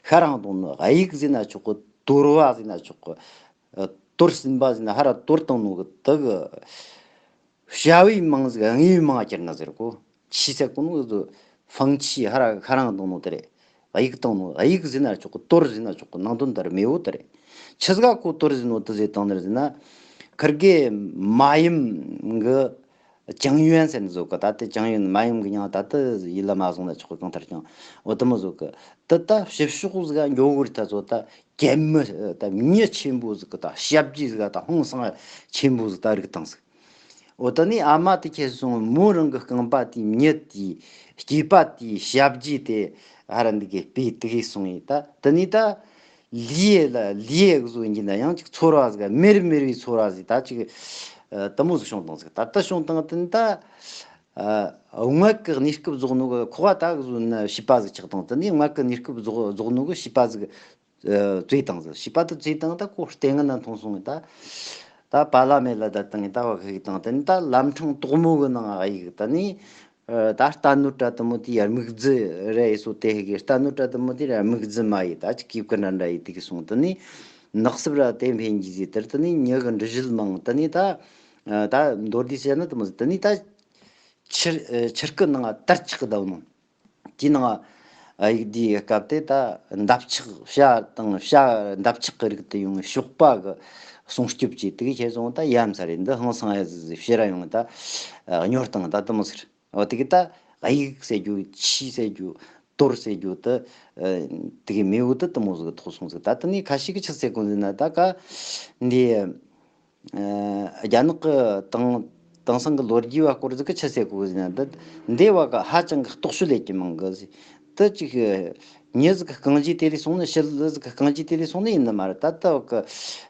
ཤ་རང་དོན་ནོ་དབྱིག་ཟེར་ན་ཆོག་གི། དོར་བ་ཟེར་ན་ཆོག་གི། ཨ་དོར་ཟིན་པ་ཟེར་ན་ཧ་ར་དོར་བཏང་ནོ་གི་དེ་གི་བྱ་བའི་མིང་ཟིག་དངོས་པོའི་མིང་ང་གྱུར་ན་ཟེར་གོ། ཆི་ཟེར་གོ་ནོ་ཟོ་ཧྥང་ཆི་ཧ་ར་ཤ་རང་བཏང་ནོ་དེ་རེད། དབྱིག་བཏང་ནོ། དབྱིག་ཟེར་ན་ཆོག་གི། དོར་ཟེར་ན་ཆོག་གི། ནང་དོན་དེར་མེས་པོ་དེ་རེད། ཆི་ཟིག་ག་ཁོ་དོར་ཟེར་ནོ་དེ་ཟེར་བཏང་ནི་ཟེར་ན། ཁིར་གི་མ་ཡུམ་གི་ཅང་ཡོན་ཟེར་ནི་ཟོ་གི། ད་དེ་ཅང་ཡོན་མ་ཡུམ་གི་མྱིང་ད་དེ་ཡིད་ལ་མ་བཟུང་ན་ཆོག་གི། གང་ལྟར་ཀྱང་འོ་དེ་མོ་ཟོ་གི། དེ་ད་ཕྱི་ཕྱོགས་ཟིག་ག་འགྱོ་གི་རེད། ད་ཚོ་ད་གད་མི་ད་མྱི་ཆེན་པོ་ཟིག་གི་ད་ཞབས་རྗེས་ཟིག་ག་ད་ཧང་སང་ཆེན་པོ་ཟིག་ད་རིག་བཏང་ཟིག་འོ་ད་ནི་ཨ་མ་དེ་ཁྱེར་སོང་། མོ་རང་གི་རྐང་པ་དེའི་མྱི་དེའི་སྐྱེས་པ་དེའི་ཞབས་རྗེས་དེ་ཧ་ར་འདི་གའི་སྤོས་དེ་གི་སོང་ཡི། ད་དེ་ནི་ད་ལིའི་ལ་ལིའི་གཟོ་ཡིན་གྱི་ན་ཡང་ཅིག་ཚོར་བ་ཟིག་མེར་མེར་བའི་ཚོར་བ་ཟིག་ད་ཅིག་ཨ་དེ་མོ་ཟིག་བྱུང་བཏང་ཟིག་ད་ད་བྱུང་བཏང་དེ་ནི་ད་ཨ་མངལ་གི་གནས་སྐབས་རྫོགས་ནོ་གི་ཁོ་བ་ད་གི་གཟོ་ན་བྱིས་པ་ཟིག་ཆགས་བཏང་། དེ་ནི་མངལ་གི་གནས་སྐབས་རྫོགས་རྫོགས་ནོ་གི་བྱིས་པ་ཟིག་ཨ་བཙས་བཏང་ཟིག་བྱིས་པ་དེ་བཙས་བཏང་ད་ཁོ་ལྟས་ངན་ན་མཐོང་སོང་ངི་ད། ད་པཱ་ལགས་མེད་ལ་ད་བཏང་ངི་ད་བ་ཤི་བཏང་། དེ་ནི་ད་ལམ་འཕྲང་དོག་མོ་གི་ནང་ཨ་ཡིག་ད་ནི་ཨ་ད་རྟ་ནོར་འདྲ་དེ་མོ་དེ་ཡར་སྨུག་རྫི་རེ་ཡི་སོ་དེ་ཧི་གི་རྟ་ནོར་འདྲ་དེ་མོ་དེ་ར་སྨུག་རྫི་མ་ཡི་ད་ཅིག་གིབ་ཀི་འདྲ་འདྲ་ཡི་དེ་གི་སོང་། དེ་ནི་ནགས་སྲུབ་ར་དེ་འཕེན་གྱི་ཟིག་དེར་དེ་ནི་མྱི་གི་འདྲི་གཞི་མང་། དེ་ནི་ད་ཨ་ད་མདོར་བསྡུས་བཤད་ན་དེ་མོ་ཟིག་དེ་ནི་ད་ཆུ་ཨ་ཆུ་སྐུ་ནང་དར་ཆགས་གདའ་ནོ། དེའི་ནང་ཨ་ཡིག་དེའི་སྐབས་དེ་ད་འདབ་ཆགས་བྱ་དང་བྱ་འདབ་ཆགས་ཀྱི་རིགས་དེ་ཡོང་གཤོག་པ་གི་སྲུང་སྐྱོབ་བྱས། དེ་གི་ཁྱེར་སོང་ད་ཡ་མཚར་རེད། འདི་ཧང་སང་ཡ་ཟི་ཟི་བྱེད་ར་ཡོང་ད་ཨ་སྨྱོ་བཏང་ད་དེ་མོ་ཟེར། འོ་དེ་གི་ད་ཨ་ཡིག་ཟེར་རྒྱུ་ཆུ་ཟེར་རྒྱུ་དོར་ཟེར་རྒྱུ་དེ་ཨ་དེ་གི་མེས་པོ་དེ་དེ་མོ་ཟིག་ཐོག་སོང་ཟིག་ད་དེ་ནས་ཁ་ཤས་ཀྱི་ཆི་ཟེར་གོ་ཟེར་ན་ད་ག་འདི། ཨ་རྒྱ་ནག་གི་དེང་དེང་སང་གི་ལོ་རྒྱུས་པ་སྐོར་ཟིག་གི་ཆི་ཟེར་གོ་ཟེར་ན། འདི་འདི་བ་གི་ཧ་ཅང་གི་རྟོག་དཔྱོད་ལས་ཀྱི་མང་གི་ཟེར། དེ་ཅིག་མྱི་ཟིག་གི་རྐང་རྗེས་དེ་ལས་སོང་ནི་ཞི་ལུ་ཟིག་གི་རྐང་རྗེས་དེ་ལས་སོང་ནི་ཡིན་ནི་མ་རེད། ད་ལྟ་བ་གི་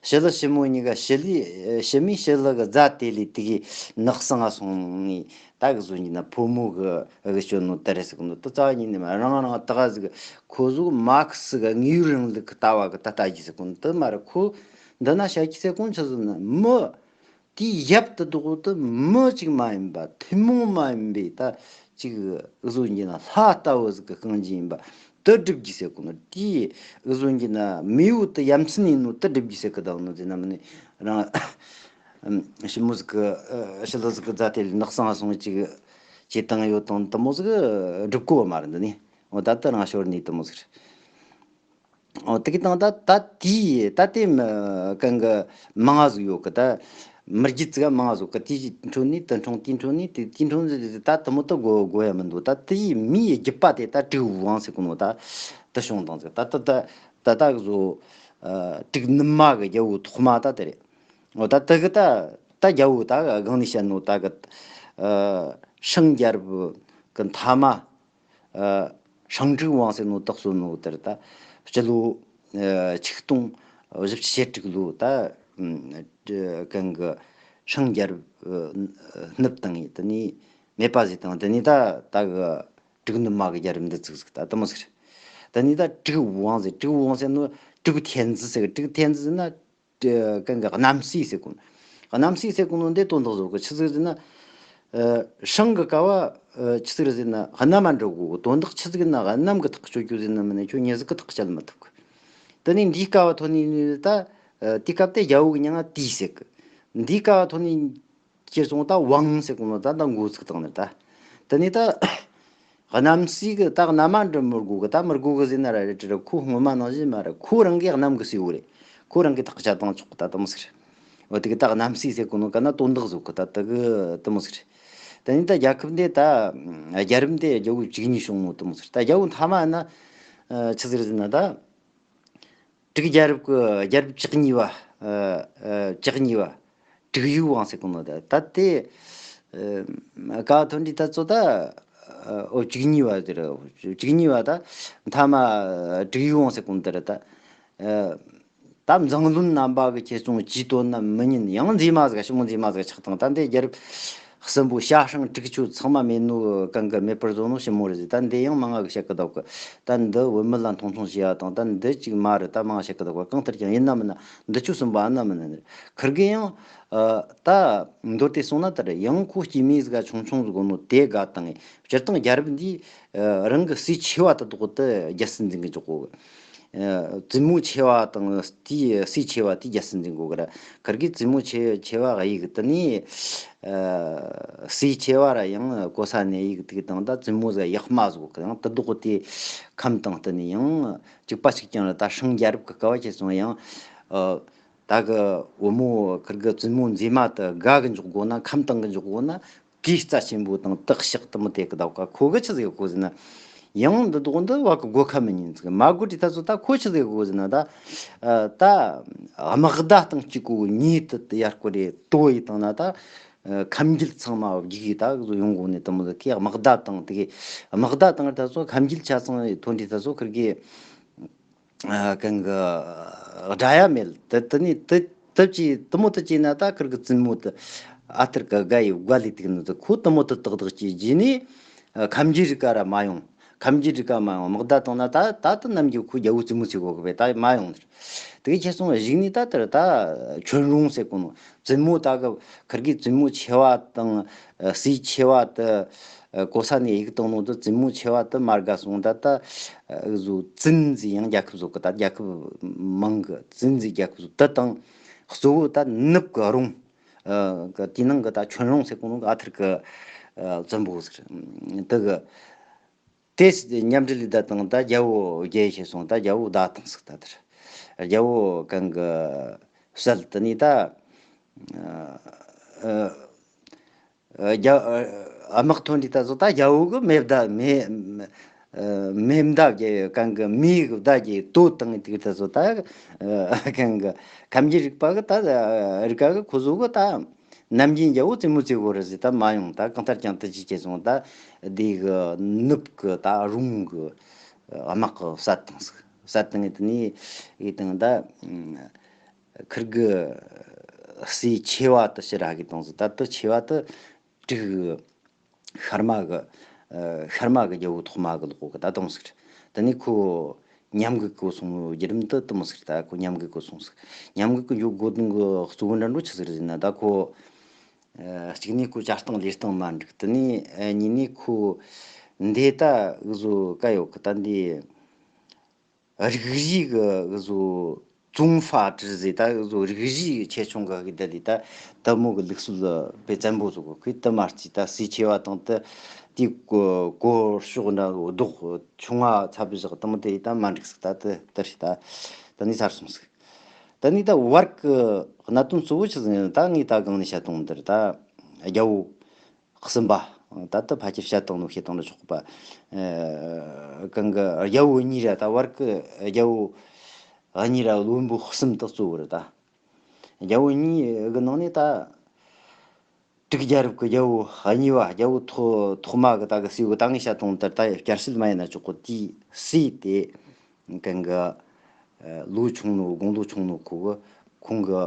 ཞི་ལུ་ཞི་མོ་གཉིས་ཀ་ཞི་ལུ་ཞི་མོས་ཞི་ལུ་གི་རྫ་དེ་ལས་དེ་གི་ནགས་སང་ང་སོང་ནི་ད་གི་བཟོ་ཉིན་ན་ཕོ་མོ་གི་གི་སྤྱོད་ནོ་དེ་རེད་ཟེར་གི་ནོ། དེ་རྩ་བ་ཉིད་ནས་མ་རང་རང་ད་ག་ཟིག་ཁོ་ཟིག་མར་ཁེ་སི་གི་དངོས་ཡོད་རིང་ལུགས་གི་ལྟ་བ་གི་ད་ལྟ་རྒྱུ་ཟེར་གི་ནོ་དེ་མ་རེད། ཁོ་འདི་ན་བཤད་རྒྱུ་ཟེར་གོ་ཆི་ཟིག་ན་མི། དེའི་ཡབ་དེ་དག་དེ་མི་གཅིག་མ་ཡིན་པ་ཐུན་མོང་མ་ཡིན་པའི་ད་ཅིག་འུ་ཟོ་འགྱིས་ན་ལྷ་ལྟ་བུ་ཟིག་གི་རྐང་རྗེས་ཡིན་པ་དེ་སྒྲུབ་རྒྱུ་ཟེར་གོ་ནོ། དེའི་འུ་ཟོ་འགྱིས་ན་མེས་པོ་དེ་ཡ་མཚན་ཡིན་ནོ་དེ་སྒྲུབ་རྒྱུ་ཟེར་གི་ད་ནོ་ཟེར་ན་མིན་ནི་རང་ཞི་མོ་ཟིག་གི་ཞི་ལུ་ཟིག་གི་རྫ་དེ་ལས་ནགས་སང་སོང་ཅིག་བྱེད་སྟངས་ཡོད་དང་དེ་མོ་ཟིག་སྒྲུབ་གོ་བ་མ་རེད། འདི་ནི་འོ་ད་ལྟ་རང་ཞོར་ནས་དེ་མོ་ཟིག་རེད། འོ་དེ་གི་དང་ད་ད་དེའི་ད་དེ་མི་གང་གི་མང་ང་ཟིག་ཡོད་གི། ད་མི་རྒྱུད་ཙི་ག་མང་ང་ཟིག་གི། དེའི་འཕྲོ་ནས་དེ་འཕྲོ་དེའི་འཕྲོ་ནས་དེ་དེའི་འཕྲོ་ནས་ད་དེ་མོ་ད་གོ་གོ་ཡ་མི་འདུག་ད་དེའི་མིའི་རྒྱུད་པ་དེ་ད་དྲུག་པོའི་དབང་ཟེར་གོ་ནོ་ད་དེ་བྱུང་བཏང་ཟིག་ད་ད་ད་ད་ད་གི་བཟོ་ཨ་དྲུག་ནུ་མ་གི་རྒྱལ་པོ་ཐོག་མ་ད་དེ་རེད། འོ་ད་དེ་གི་ད་ད་རྒྱལ་པོ་ད་སྒང་ནས་བཤད་ནོ་ད་གི་ཨ་ཧྲང་རྒྱལ་པོ་གི་མཐའ་མ། ཨ་ཧྲང་ཀྲིག་ཝང་ཟེར་ནོ་དག་སོ་ནོ་དེར་ད་སྤྱི་ལོ་ཨ་ཆིག་སྟོང་བཞི་བཅུ་ཞེ་དྲུག་ལོ་ད་ཨ་གང་གི་ཧྲང་རྒྱལ་པོ་ཨ་བསྣུབས་བཏང་ངས་དེ་ནས་མེད་པ་བཟོས་བཏང་། དེ་ནས་ད་ད་གི་དྲུག་ནུ་མ་གི་རྒྱལ་རབས་འདི་བཙུགས་ཟིག་ད་དེ་མོ་ཟིག་རེད། དེ་ནས་ད་ཀྲིག་ཝང་ཟེར། ཀྲིག་ཝང་ཟེར་ནོ་ཀྲིག་ཐེན་ཙི་ཟེར། ཀྲིག་ཐེན་ཙི་ཟེར་ན། གན་གི་གནམ་སྲས་ཟེར་གོ་ནོ། གནམ་སྲས་ཟེར་གོ་ནོ་འདི་དོན་དག་བཟོ་གི། ཆི་ཟིག་ཟེར་ན། ཨ་ཧྲང་གི་ཀ་བ་ཨ་ཆི་ཟིག་རེད་ཟེར་ན་གནམ་མ་འགྲོ་དགོས་གི། དོན་དག་ཆི་ཟིག་ན་གནམ་གི་ཐག་གཅོད་རྒྱུ་ཟེར་ན་མིན་ནི་ཁྱོད་མྱི་ཟིག་གི་ཐག་བཅད་མི་ཐུབ་གི། དེ་ནས་འདིའི་ཀ་བ་ཐོན་ནས་ནི་ད་ཨ་དེའི་སྐབས་དེ་རྒྱལ་པོ་གི་མྱིང་ང་དེའི་ཟེར་གི། འདིའི་ཀ་བ་ཐོན་ནས་ཁྱེར་སོང་ད་ཝང་ཟེར་གོ་ནོ་ད་ད་འགོ་ཚུགས་བཏང་ནི་ད། དེ་ནས་ད། གནམ་སྲས་གི་ད་གནམ་མ་འགྲིམ་མི་དགོས་གི། ད་མི་དགོས་གི་ཟེར་ན་ར་རེད་དྲ། ཁོ་སྔོན་མ་ནང་བཞིན་མ་རེད། ཁོ་རང་གི་གནམ་གི་སྲས་པོ་རེད། ཁོ་རང་གི་ཐག་བཅད་བཏང་ཆོག་གི་ད་དེ་མོ་ཟིག་རེད། འོ་དེ་གི་ད་གནམ་སྲས་ཟེར་གོ་ནོ་ག་ན་དོན་དག་བཟོ་གི་ད་དེ་གི་དེ་མོ་ཟིག་རེད། དེ་ནས་ད་རྒྱལ་ཁབ་འདི་ད་རྒྱལ་རབས་འདི་རྒྱལ་པོ་བཅུ་གཉིས་བྱུང་ནོ་དེ་མོ་ཟིག་རེད། ད་རྒྱལ་པོ་མཐའ་མ་ན་ཨ་ཆི་ཟིག་རེད་ཟེར་ན་ད། དྲུག་རྒྱལ་རབས་ཀྱི་རྒྱལ་རབས་བཅུ་གཉིས་པ། ཨ་ཨ་བཅུ་གཉིས་པ། དྲུག་ཡུལ་དབང་ཟེར་གོ་ནོ་ད་ད་དེ། ཨ་ཀ་ཐོན་དུས་ད་ཚོ་ད། ཨ་འོ་བཅུ་གཉིས་པ་དེ་རེད། བཅུ་གཉིས་པ་ད་མཐའ་མ་དྲུག་ཡུལ་དབང་ཟེར་གོ་ནོ་དེ་རེད་ད། ཨ་ད་འཛམ་གླིང་རྣམ་པ་གི་ཁྱེད་ཚོ་ཇུས་བཏོན་ན་མི་ཉན། ཡང་མཛེས་མ་ཟིག་ཞི་མོ་མཛེས་མ་ཟིག་ཆགས་དང་། ད་འདི་རྒྱལ་རབས་གསུམ་པོ་ཞ་ཧྲང་དྲུག་ཅུ་ཚང་མ་མེད་ནོ་གང་གི་མེད་པར་བཟོ་ནོ་ཞི་མོ་རེད་ཟེར། ད་འདི་ཡང་མང་ང་གི་བཤད་གི་འདུག་གི། ད་འདི་བུད་མེད་ལ་མཐོང་ཆུང་བྱས་ཡ་དང་། ད་འདི་ཅིག་མ་རེད། ད་མང་ང་བཤད་གི་འདུག་གི། གང་ལྟར་ཀྱང་ཡིན་ན་མིན་ན་འདི་ཆོ་གསུམ་པོ་ཨ་ན་མིན་ན་ཁིར་གི་ཡང་ཨ་ད་མདོར་དེ་སོང་ན་ད་རེད། ཡང་ཁོ་སྐྱེས་མི་ཟིག་ག་ཆུང་ཆུང་ཟིག་གོ་ནོ་དེ་དགའ་དང་། སྤྱིར་བཏང་རྒྱལ་རབས་འདི་ཨ་རང་གི་སྲས་ཆེ་བ་དེ་དག་དེ་རྒྱལ་སྲིད་འཛིན་གི་འཇོག་གོ་གི། ཨ་བཙུན་མོ་ཆེ་བ་དང་དེའི་སྲས་ཆེ་བ་དེ་རྒྱལ་སྲིད་འཛིན་དགོས་གི་ར། ཁིར་གི་བཙུན་མོ་ཆེ་ཆེ་བ་ཨ་ཡིག་དེ་ནི་ཨ་སྲས་ཆེ་བ་ར་ཡང་གོ་ས་ནས་ཡིག་དེ་དང་། ད་བཙུན་མོ་ཟིག་ཡག་མ་ཟིག་གི། ཡང་དེ་དག་དེ་ཁམས་དང་བསྟུན་ནས་ཡང་གཅིག་པ་གཅིག་རྐྱང་ར། ད་ཧྲང་རྒྱལ་རབས་ཀྱི་སྐབས་བ་ཁྱེར་སོང་ཡང་ཨ་ད་གི་བུ་མོ་ཁིར་གི་བཙུན་མོ་མཛེས་མ་དེ་དགའ་གི་འཇོག་དགོས་ན། ཁམས་དང་གི་འཇོག་དགོས་ན། གོས་རྩ་ཆེན་པོ་དང་དག་ཞག་དེ་མོ་དེ་གི་འདུག་ག། ཁོ་གི་ཆི་ཟིག་གོ་ཟེར་ན། ཡང་འདི་དག་འདི་བ་གི་གོ་ཁ་མི་ཉན་ཟིག་མ་གོ་དྲི་ད་ཚོ། ད་ཁོ་ཆི་ཟིག་གོ་ཟེར་ན་ད། ཨ་ད་དམག་བརྡ་བཏང་གཅིག་གོ་ཉིད་དུ་ཡར་སྐོར་རེ་ལྟོ་ཡི་བཏང་ན་ད། ཁམས་རྒྱུད་ཚང་མ་བརྒྱུད་ད་ཡོང་གོ་ནས་དེ་མོ་གི་དམག་བརྡ་བཏང་དེ་གི་དམག་བརྡ་བཏང་ད་སོ་ཁམས་རྒྱུད་ཆ་ཚང་ཐོན་དུས་ད་སོ་ཁིར་གི་ཨ་གང་གི་དགྲ་ཡ་མེད། དེ་དེ་ནི་དེ་དེ་ཅི་དེ་མོ་དེ་ཅི་ན་ད་ཁིར་གི་བཙུན་མོ་དེ་ཨ་ཐུར་གི་དགའ་ཡི་དགའ་ལི་ཐིག་ནི་དེ་ཁོ་དེ་མོ་དེ་ཏག་ཏག་ཅི་བྱས་ནི་ཨ་ཁམས་རྒྱུད་རིག་ག་ར་མ་ཡོང་། ཁམས་རྒྱུད་རིག་ག་མ་ཡོང་དམག་བརྡ་བཏང་ན་ད་ད་དེ་ནམ་རྒྱུན་ཁོ་རྒྱལ་བོ་བཙུན་མོ་ཚེ་གོ་གི་བས་ད་མ་ཡོང་ནི་རེད། དེ་གི་ཁྱེད་སོང་གཞིག་ནི་ད་དེར་ད་ཁྱོན་རུང་ཟེར་གོ་ནོ་བཙུན་མོ་ད་གི་ཁིར་གི་བཙུན་མོ་ཆེ་བ་དང་ཨ་སྲས་ཆེ་བ་དེ་ཨ་གོ་ས་ནས་ཡིག་བཏང་ནོ་དེ་བཙུན་མོ་ཆེ་བ་དེ་མ་དགའ་སོང་ད་ད་ཨ་བཟོ་བཙུན་ཟེར་ཡང་རྒྱལ་ཁབ་བཟོ་གི་ད་རྒྱལ་ཁབ་མང་གི་བཙུན་ཟེར་རྒྱལ་ཁབ་བཟོ་དེ་དང་གཙོ་བོ་ད་ནུབ་གི་རུང་ཨ་གི་དེའི་ནང་གི་ད་ཁྱོན་རུང་ཟེར་གོ་ནོ་གི་ཨ་ཐུར་གི་ཨ་བཙན་པོ་ཟེར་དེ་གི་དེ་མཉམ་འབྲེལ་ལས་ད་དང་ད་རྒྱལ་བོ་རྒྱལ་ཡེ་ཤེས་སོང་ད་རྒྱལ་བོ་བདག་དང་ཟིག་ད་དེར་རྒྱལ་བོ་གང་གི་བསད་དེ་ནི་ད་རྒྱ་དམག་ཐོན་དུས་ད་སོ་ད་རྒྱལ་བོ་གི་མེ་བདའ་མེ་མེ་མདའ་རྒྱལ་གང་གི་མེ་གི་བདའ་རྒྱལ་དོ་དང་དེ་ད་སོ་ད་གང་གི་ཁམས་རྒྱུད་རིག་པ་གི་ད་རིག་ག་གི་ཁོ་ཟོ་གི་ད། ནམ་རྒྱུན་རྒྱལ་བོ་བཙུན་མོ་བཙུན་གོ་རེད་ཟེར་ད་མ་ཡོང་ད་གང་ལྟར་ཀྱང་དེ་ཅི་བྱས་སོང་ད་འདི་གི་ནུབ་གི་ད་རུང་གི་དམག་གི་བསད་བཏང་ཟིག་བསད་བཏང་ངེ་དེ་ནས་ཡེ་དང་ད་ཁིར་གི་སྲས་ཆེ་བ་དེ་ཕྱིར་ར་གི་བཏང་ཟིག་ད་དེ་ཆེ་བ་དེ་དྲུག་ཤར་མ་གི་ཤར་མ་གི་རྒྱལ་བོ་ཐོག་མ་གི་ལོག་གི་ད་བཏང་ཟིག་དེ་ནས་ཁོ་ཉམས་རྒུད་གོ་སོང་བརྒྱུད་རིམ་དུ་དེ་མོ་ཟིག་རེད། ད་ཁོ་ཉམས་རྒུད་གོ་སོང་ཟིག་ཉམས་རྒུད་གི་འཇུག་དགོས་དོན་གི་གཙོ་བོ་འདྲ་འགྲོ་ཆི་ཟིག་རེད་ཟེར་ན་ད་ཁོ་ཨ་གཅིག་ནས་ཁོ་བྱ་སྟངས་ལས་སྟངས་མ་འགྲིག་དེ་ནས་ཨ་གཉིས་ནས་ཁོ་འདི་ད་འུ་ཟོ་ཀ་ཡོད་གི་ད་འདི་རིགས་རུས་གི་འུ་ཟོ་ཙུང་ཧྥ་ཀྲི་ཟེར་ད་འུ་ཟོ་རིགས་རུས་ཆེ་ཆུང་གི་གི་ད་ལི་ད་དེ་མོ་གི་ལུགས་སྲོལ་དཔེ་བཙན་པོ་ཟིག་གི་ཁོས་དེ་མ་རྩིས་ད་སྲས་ཆེ་བ་དང་དེ་དེའི་གོ་གོ་ཕྱོགས་འདྲ་བོ་རྡོག་ཆུང་བ་ཚ་བི་བཞག་དེ་མོ་དེ་ཡི་ད་མ་འགྲིག་ཟིག་ད་དེ་དེ་རེད་ད་དེ་ནས་ཚར་སོང་ཟིག་དེ་ནས་ད་བར་གི་གནད་དོན་གཙོ་བོ་ཆི་ཟིག་ཡིན་ད་ངས་ད་གང་ནས་བཤད་དང་འདིར་ད་རྒྱལ་བོ་གསུམ་པ་ད་ལྟ་ཕལ་ཆེར་བཤད་དང་ནོ་བཤད་དང་ནོ་ཆོག་པ་ཨ་གང་གི་རྒྱལ་བོ་གཉིས་ར་ད་བར་གི་རྒྱལ་བོ་གཉིས་ར་བློན་པོ་གསུམ་དེ་གཙོ་བོ་རེད་ད། རྒྱལ་བོ་གཉིས་གི་ནང་ནས་ད་དྲུག་རྒྱལ་རབས་ཀྱི་རྒྱལ་བོ་གཉིས་པ་རྒྱལ་བོ་ཐོག་ཐོག་མ་གི་ད་གི་སྲས་བོ་ད་ངས་བཤད་དང་ལྟར་ད་བསྐྱར་བཤད་མ་ཡིན་ན་ཆོག་གོ་དེའི་སྲས་དེ་གང་གི་ལོ་ཆུང་ནོ་དགུང་ལོ་ཆུང་ནོ་ཁོ་གི་ཁོང་གི་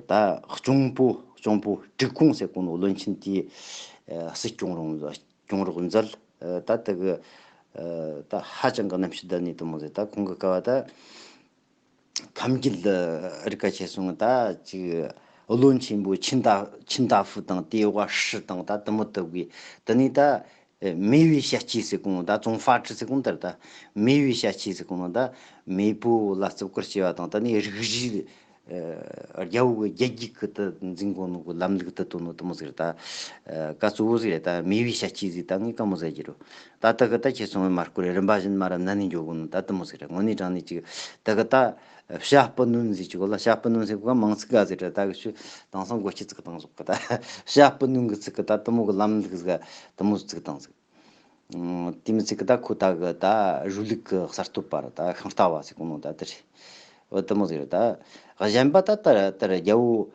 ད་གཅུང་པོ་གཅུང་པོ་དྲུག་ཁོང་ཟེར་གོ་ནོ་བློན་ཆེན་དེ་སྲིད་སྐྱོང་རོགས་སྐྱོང་རོགས་མཛད། ད་དེ་གི་ད་ཧ་ཅང་གི་རྣམ་དཔྱོད་ལྡན་ནི་དེ་མོ་ཟེར་ད་ཁོང་གི་སྐབས་ད། ཁམས་རྒྱུད་རིག་ག་ཆེ་སོང་ད་ཅིག་བློན་ཆེན་པོ་ཆིན་ཏ་ཆིན་ཏ་ཧྥུ་དང་དེ་བ་ཧྲི་དང་ད་དུ་མོ་དུ་གི་དེ་ནས་ད་མེས་པོའི་ཞལ་སྐྱེས་ཟེར་གོང་ད་ཙུང་ཧྥ་ཀྲི་ཟེར་གོང་ལྟར་ད་མེས་པོའི་ཞལ་སྐྱེས་ཟེར་གོང་ད་མེས་པོ་ལ་བརྩི་བཀུར་བྱས་པ་དང་དེ་ནས་རིགས་རུས་རྒྱལ་པོ་གི་རྒྱལ་རྒྱུད་ཀྱི་དུ་འཛིན་གོ་ནོ་གི་ལམ་ལུགས་དུ་དོ་ནོ་དུ་མོ་ཟེར་ད་ཀ་གཙོ་བོ་ཟེར་ད་མེས་པོའི་ཞལ་སྐྱེས་ཟེར་ད་ངས་ཀ་མོ་ཟེར་གྱི་རོ། ད་ལྟ་གི་ད་ཁྱེད་ཚོ་མར་སྐོར་རིམ་པ་བཞིན་མར་ནན་ནས་འཇོག་གོ་ནོ་ད་དུ་མོ་ཟེར་དངོས་གནས་དྲང་ནས་ཅིག་ད་གི་ད་བྱ་སྤུ་ནོན་ཟེར་ཅིག་གོ་ལ་བྱ་སྤུ་ནོན་ཟེར་གོ་མང་ཚིག་ག་ཟེར་ད་གི་ཆུ་དེང་སང་གོ་ཁྱི་ཚིག་དང་ཟོག་གི་ད་བྱ་སྤུ་ནོན་གི་ཚིག་གི་ད་དུ་མོ་གི་ལམ་ལུགས་ཟིག་དུ་མོ་ཚིག་དང་ཟིག་དེ་མི་ཚིག་གི་ད་ཁོ་ད་གི་ད་རུ་ལུགས་གི་གསར་གཏོད་པ་ར་ད་ཤིང་རྟ་བ་ཟེར་གོ་ནོ་ད་དེ་རེད། འོ་དུ་མོ་ཟེར་ད་གཞན་པ་ད་ད་ད་རྒྱལ་བོ།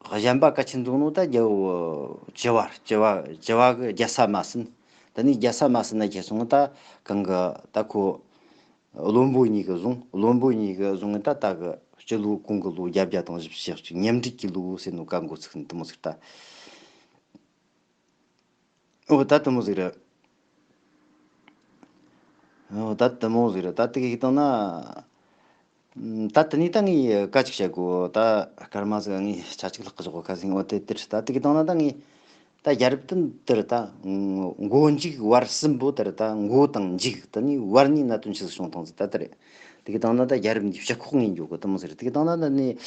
ཨ། གཞན་པ་གལ་ཆེན་འདུག་ནོ་ད་རྒྱལ་བོ་བཅུ་བ་བཅུ་བ་བཅུ་བ་གི་རྒྱལ་ས་མ་ཟིན། ད་ནི་རྒྱལ་ས་མ་ཟིན་ན་ཁྱེད་སོང་ད་གང་གི་ད་ཁོ་བློན་པོ་གཉིས་གི་བཟུང་བློན་པོ་གཉིས་གི་བཟུང་ད་ད་གི་སྤྱི་ལོ་གོང་གི་ལོ་བརྒྱད་བརྒྱ་དང་བཞི་བཅུ་ཞེ་གཅིག་མཉམ་འབྲེལ་གྱི་ལོ་ཟེར་ནོ་ག་འགོ་ཚུགས་ནི་དུ་མོ་ཟིག་ད། འོ་ད་དུ་མོ་ཟིག་རེད། འོ་ད་དུ་མོ་ཟིག་རེད་ད་དེ་གི་བཏང་ན། ད་དེ་ནས་ད་ངས་སྐད་ཅིག་བཤད་དགོས་ད་སྐར་མ་ཟིག་ངས་ཆ་གཅིག་ལྷག་གི་ཞོག་ཁ་ཟིག་འོ་དེ་དེར་ད་དེ་གི་བཏང་ན་ད་ངས་ད་རྒྱལ་རབས་དེ་དེར་ད་མགོ་མཇུག་བར་གསུམ་པོ་དེར་ད་མགོ་དང་མཇུག་དེ་ནས་བར་ནས་གནད་དོན་ཆི་ཟིག་བྱུང་བཏང་ཟིག་ད་དེ་རེད། དེ་གི་བཏང་ན་ད་རྒྱལ་རབས་འདི་སྤྱི་ཁོག་ངས་འཇོག་གི་དུ་མོ་ཟིག་རེད་དེ་གི་བཏང་ན་ད་ནས་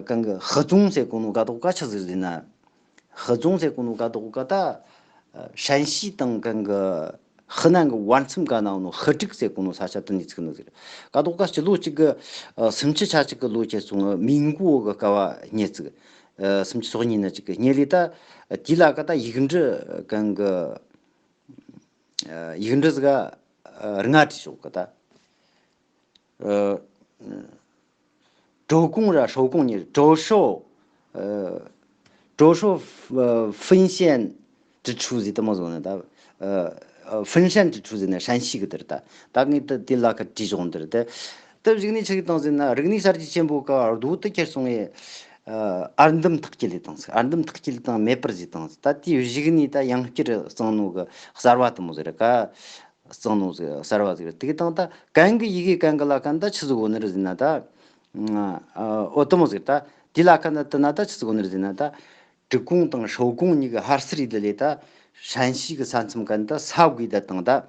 གང་གི་ཧི་ཙུང་ཟེར་གོ་ནོ་ག་དོག་ག་ཆི་ཟིག་ཟེར་ན། ཧི་ཙུང་ཟེར་གོ་ནོ་ག་དོག་ག་ད། ཧྲན་ཞི་དང་གང་གི་ཧི་ནན་གི་བར་མཚམས་ག་ན་ནོ་ཧི་ཀྲིག་ཟེར་གོ་ནོ་ས་ཆ་དེ་ནས་ཚིག་ནོ་ཟེར། ག་དོག་ག་སྤྱི་ལོ་གཅིག་གི་སུམ་ཅུ་ཆ་གཅིག་གི་ལོ་ཁྱེད་སོང་མིང་གོ་གི་སྐབས་སྙེ་ཚིག་སུམ་ཅུ་སོ་གཉིས་ན་གཅིག་གི་སྙེ་ལི་ད་དེ་ལ་ག་ད་ཡིག་འབྲུ་གང་གི་ཡིག་འབྲུ་ཟིག་ག་ལྔ་བྲིས་ཆོག་གི་ད། 周公ར周公གཉིས། 周寿 ཨ། 周寿 ཨ། 分县之初 ཟེར་དེ་མོ་ཟིག་ནི་ད། ཨ། 分县之初 ཟེར་ནི་山西གི་དེ་རེད་ད། ད་ངས་ད་དེ་ལ་ཁ་བྲིས་བཞག་འདི་རེད་དེ། ད་གཞུག་ནས་ཆི་ཟིག་བཏང་ཟེར་ན། རིག་གནས་གསར་བརྗེ་ཆེན་པོ་གི་རྡོ་དེ་ཁྱེར་སོང་ངས། ཨ། ཨར་འདམ་ཐག་གིས་ལས་བཏང་ཟིག་ཨར་འདམ་ཐག་གིས་ལས་བཏང་མེད་པར་བཟོས་བཏང་ཟིག་ད་དེའི་གཞུག་ནས་ད་ཡང་བསྐྱར་གཙང་ནོ་གི་གསར་བ་དེ་མོ་ཟིག་རེད་ཀ། གཙང་ནོ་ཟིག་གསར་བ་ཟིག་རེད། དེ་གི་སྟེང་ད་གན་གི་ཡི་གེ་གན་གི་ལ་ཁ་ན་ད་ཆི་ཟིག་ཡོད་ནི་རེད་ཟེར་ན་ད། ཨ། འོ་དེ་མོ་ཟིག་ད་དེ་ལ་ཁ་ན་དེ་ན་ད་ཆི་ཟིག་ཡོད་ནི་རེད་ཟེར་ན་ད། 周公 དང་周公 གཉིས་གི་ཧར་སི་རི་དེ་ལས་ད་山西གི་ས་མཚམས་གན་ད་ས་དགོས་ད་དང་ད།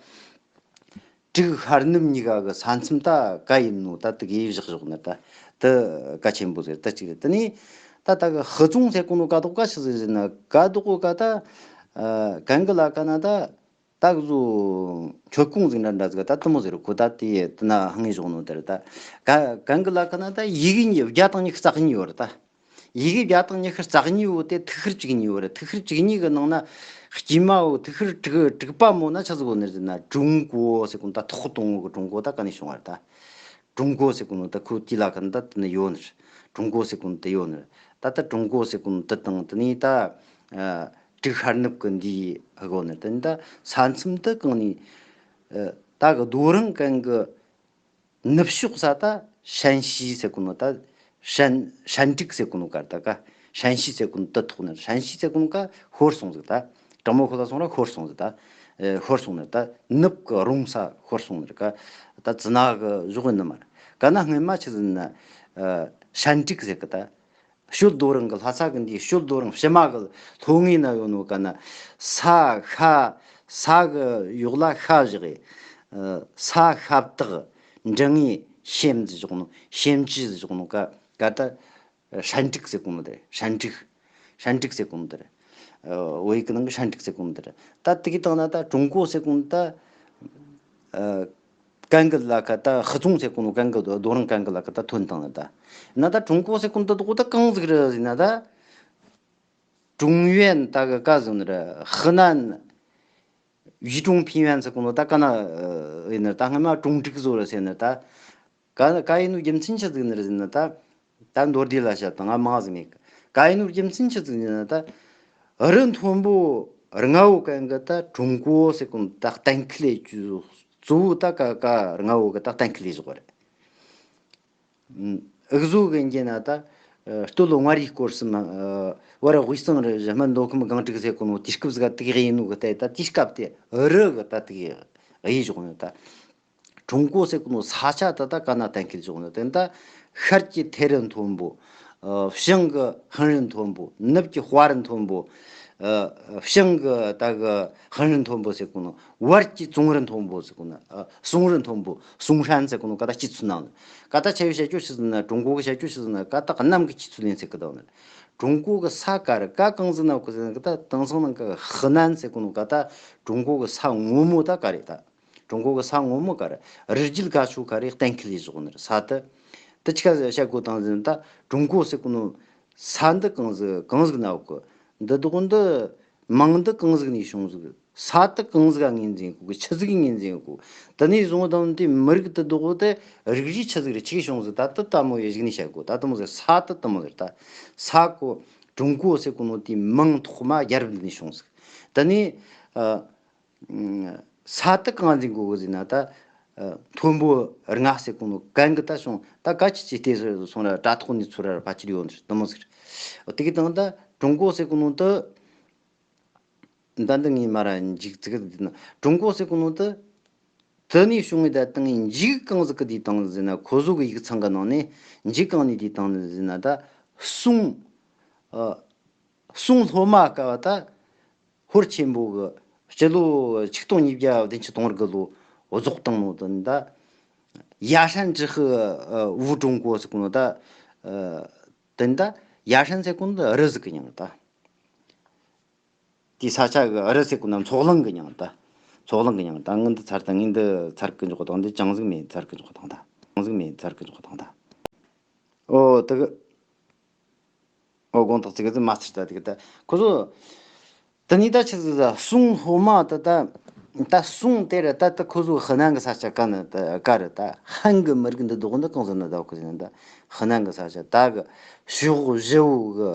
周 ཤར་ནུབ་གཉིས་ཀ་གི་ས་མཚམས་ད་ག་ཡིན་ནོ་ད་དེ་གི་བཞག་བཞག་ནི་ད། དེ་གལ་ཆེན་པོ་ཟིག་ད་གཅིག་རེད། དེ་ནས་ད་ད་གི་合纵 ཟེར་གོ་ནོ་ག་དོག་ག་ཆི་ཟིག་ཟེར་ན། ག་དོག་ག་ད། ཨ། གན་གི་ལ་ཁ་ན་ད། ད་གི་ཟོ་མཆོད་ཀོང་ཟིག་འདྲ་འདྲ་ཟིག་ད་དེ་མོ་ཟིག་རེད། ཁོ་ད་དེ་དེ་ན་ཧང་ངེ་བཞག་ནོ་དེ་རེད་ད། ག་གན་གི་ལ་ཁ་ན་ད་ཡི་གེ་གཉིས། བརྒྱ་དང་ཉི་ཤུ་རྩ་གཉིས་ཡོད་རེད་ད། ཡི་གེ་བརྒྱ་དང་ཉི་ཤུ་རྩ་གཉིས་ཡོད་དེ། ཐིག་ཤར་བཅུ་གཉིས་ཡོད་རེད། ཐིག་ཤར་བཅུ་གཉིས་གི་ནང་ན་དཀྱིལ་མ་བོ་ཐིག་ཤར་དྲུག་དྲུག་པ་མོ་ན་ཆི་ཟིག་ཡོད་ནི་རེད་ཟེར་ན། 中国 ཟེར་གོ་ནོ་ད་ཐོག་དང་པོ་གི་中国 ད་ག་ནས་བྱུང་བ་རེད་ད། 中国 ཟེར་གོ་ནོ་ད་ཁོ་དེ་ལ་ཁ་ན་ད་དེ་ནི་ཡོད་ནི་རེད། 中国 ཟེར་གོ་ནོ་དེ་ཡོད་ནི་རེད། ད་ད་中国 ཟེར་གོ་ནོ་དེ་དང་དེ་ནས་ད། ཨ། 周 ཤར་ནུབ་གི་འདི་ཧ་གོ་ནི་དེ་ད་ས་མཚམས་དེ་གང་ནས། ཨ། ད་གི་རྡོ་རིང་གན་གི་ནུབ་ཕྱོགས་ས་ད་山西 ཟེར་གོ་ནོ་ད། 山山地 ཟེར་གོ་ནོ་ག་ད་ག 山西 ཟེར་གོ་ནོ་དེ་ཐོག་ནས། 山西 ཟེར་གོ་ནོ་ག་ཤོར་སོང་ཟིག་ད། དྲང་མོ་ཁོ་ལ་སོང་ར་ཤོར་སོང་ཟིག་ད། ཨེ། ཤོར་སོང་ནི་ད་ནུབ་གི་རོང་ས་ཤོར་སོང་ནི་རེད་ཀ། ད་ཙི་ན་གི་གཞོགས་ནི་མ་རེད་ཀ། ན་སྔོན་མ་ཆི་ཟིག་ན། ཨ། 山地 ཟེར་གི་ད། 修道院 གི་ལྷ་ས་གི་འདི་修道院 ཕྱི་མ་གི་ལྷོ་ངོས་ན་ཡོད་ནོ་ག་ན། ས་ཤ། ས་གི་འོག་ལ་ཤ་བཞག་གི། ཨ། 山下 བཏགས་འགྲེང་བུ་ཞབས་ཟེར་བཞག་ནོ། 山地 ཟེར་བཞག་ནོ་ག་ག་ད། 山地 ཟེར་གོ་ནོ་དེ་རེད། 山地། 山地 ཟེར་གོ་ནོ་དེ་རེད། ཨ། བོད་ཡིག་གི་ནང་གི་山地 ཟེར་གོ་ནོ་དེ་རེད། ད་དེ་གི་སྟེང་ན་ད་中国 ཟེར་གོ་ནོ་ད། ཨ། གན་གི་ལ་ཁ་ད་合纵 ཟེར་གོ་ནོ་གན་གི་རྡོ་རིང་གན་གི་ལ་ཁ་ད་ཐོན་བཏང་ནི་ད། ན་ད་中国 ཟེར་གོ་ནོ་ད་དོ་གོ་ད་གང་ཟིག་རེད་ཟེར་ན་ད། 中原 ད་གི་ག་ཟེར་ནི་རེད། 河南 གཞིས་གྲོང་ཕིན་ཡོན་ཟེར་གོ་ནོ་ད་ག་ན་ཡིན་ནི་ད། སྔ་མ་中直 བཟོ་ར་ཟེར་ནི་ད། ག་ག་ཡིན་ནོ་རྒྱུ་མཚན་ཆི་ཟིག་ནི་རེད་ཟེར་ན་ད། ད་མདོར་བསྡུས་ལ་བཤད་དང་ང་མང་ཟིག་མེད་གི། ག་ཡིན་ནོ་རྒྱུ་མཚན་ཆི་ཟིག་ནི་ན་ད། རི་མཐོན་པོ་ལྔ་བོ་གན་གི་ད་中国 ཟེར་གོ་ནོ་ད་གཏན་འཁེལ་ལས་རྒྱུ་གཙོ་བོ་ད་ག་ག་ལྔ་བོ་གི་ད་གཏན་འཁེལ་ལས་བཞག་པ་རེད། ཨ། འུ་ཟོ་གི་འགྱེད་ན་ད། ཨ། སྟོད་ལུ་མངའ་རིས་སྐོར་གསུམ། ཨ། བར་དབུས་གཙང་རུ་བཞི། སྨད་མདོ་ཁམས་སྒང་དྲུག་ཟེར་གོ་ནོ་དུས་སྐབས་ཟིག་ག་དེ་གི་ཡིན་ནོ་གི་ད། ད་དུས་སྐབས་དེ་རི་གི་ད་དེ་གི་ཡིན་བཞག་ནོ་ད། 中国 ཟེར་གོ་ནོ་ས་ཆ་ད་ད་ག་ན་གཏན་འཁེལ་བཞག་ནོ་དེ་ད། ཤར་གྱི་ཐེ་རི་མཐོན་པོ། ཨ། བྱང་གི་ཧན་རི་མཐོན་པོ། ནུབ་ཀྱི་ཧྭ་རི་མཐོན་པོ། ཨ། བྱང་གི་ད་གི་ཧན་རི་མཐོན་པོ་ཟེར་གོ་ནོ། བར་གྱི་ཙུང་རི་མཐོན་པོ་ཟེར་གོ་ནོ། ཨ། སུང་རི་མཐོན་པོ། 松山 ཟེར་གོ་ནོ་ག་ད་སྤྱི་ཚོགས་ནང་ལ། ག་ད་ཆ་བོ་བཤད་རྒྱུ་ཆི་ཟེར་ན། 中国 གི་བཤད་རྒྱུ་ཆི་ཟེར་ན་ག་ད་གནམ་གི་སྤྱི་ཚོགས་ལེན་ཚེ་གི་ད་ནི། 中国 གི་ས་ག་རེ་ག་གང་ཟིག་ན་གི་ཟེར་ན་གི་ད། དེང་སང་ནང་གི་河南 ཟེར་གོ་ནོ་ག་ད། 中国 གི་ས་ངོ་མོ་ད་ག་རེ་ད། 中国 གི་ས་ངོ་མོ་ག་རེ། རི་རྒྱུད་ག་ཆོ་ག་རེ་གཏན་འཁེལ་ལས་བཞག་ནི་རེད་ས་དེ། དེ་ཆི་ག་བཤད་གོ་དང་ཟེར་ན་ད། 中国 ཟེར་གོ་ནོ་ས་འདི་གང་ཟིག་གང་ཟིག་ན་གི། འདི་དོ་གོ་འདི། མིང་འདི་གང་ཟིག་ནས་བྱུང་ཟིག་ས་དེ་གང་ཟིག་ངོས་འཛིན་གོ་གི། ཆི་ཟིག་ངོས་འཛིན་གོ། དེ་ནས་བཟུང་དང་དེ་མི་རིགས་དེ་དོ་གོ་དེ་རིགས་རུས་ཆི་ཟིག་རེད། ཆི་བྱུང་ཟིག་ད་དེ་ལྟ་མོ་ཡི་གཞུག་ནས་བཤད་གོ། ད་དེ་མོ་ཟིག་ས་དེ་དེ་མོ་ཟིག་ད། ས་གོ། 中国 ཟེར་གོ་ནོ་དེའི་མིང་ཐོག་མ་རྒྱལ་རབས་འདི་ནས་བྱུང་ཟིག་དེ་ནས། ཨ། ས་དེ་གང་འཛིན་གོ་གི་ཟེར་ན་ད། ཨ། མཐོན་པོ་ལྔ་ཟེར་གོ་ནོ་གན་གི་ད་བྱུང་། ད་ག་ཅི་ཅི་ལྟས་སོང་ར་དྲ་ཐོག་ནས་ཚུར་ར་ཕ་ཅིར་ཡོང་ཟིག་དེ་མོ་ཟིག་དེ་གི་དང་ད་中国 ཟེར་གོ་ནོ་དེ། ད་འདི་ངས་མ་ར་འཇིག་ཙི་གི་འདི་ན་中国 ཟེར་གོ་ནོ་དེ། དེ་ནས་བྱུང་བའི་ད་དང་འཇིག་གང་ཟིག་གི་དེ་དང་ཟེར་ན། ཁོ་ཟོ་གི་ཡིག་ཚང་གི་ནང་ནས་འཇིག་གང་ནས་དེ་དང་ཟེར་ན་ད། སུང་། ཨ། སུང་སློབ་མ་སྐབས་ད་ཧོར་ཆེན་པོ་གི་སྤྱི་ལོ་ཆིག་སྟོང་ཉིས་བརྒྱ་བདུན་ཅུ་དོན་དགུ་ལོ་རྫོགས་བཏང་ནོ་དེ་ད། 崖山之后 ཨ། 无中国 ཟེར་གོ་ནོ་ད། ཨ། དེ་ད་ཡ་ཧྲན་ཟེར་གོ་ནོ་ད་རི་ཟིག་གི་མྱིང་ད། དེའི་ས་ཆ་གི་རི་ཟེར་གོ་ནོ་མཚོ་གླང་གི་མྱིང་ད། མཚོ་གླང་གི་མྱིང་ད། ངས་འདི་ཚར་ད། ངས་འདི་ཚར་གི་འཇོག་དང་། འདི་ཅང་ཟིག་མེད་ཚར་གི་འཇོག་དང་ད། ཅང་ཟིག་མེད་ཚར་གི་འཇོག་དང་ད། ཨོ་དེ་གི། ཨོ་དགོངས་དག་ཅིག་གི་མ་ཚར་ད་དེ་གི་ད། ཁོ་ཚོ། དེ་ནས་ད་ཆི་ཟིག་ཟ་སུང་སློབ་མ་ད་ད། ད་སོང་དེ་ར་ད་ད་ཁོ་ཚོ་ཧི་ནན་གི་ས་ཆ་ག་ན་ད་ག་རེད། ད་ཧན་གི་མི་རིགས་འདི་དག་འདི་གང་ཟེར་ན་ད་ཁོ་ཟེར་ན་ད་ཧི་ནན་གི་ས་ཆ་ད་གི་ཕྱོགས་བཞི་བོ་གི་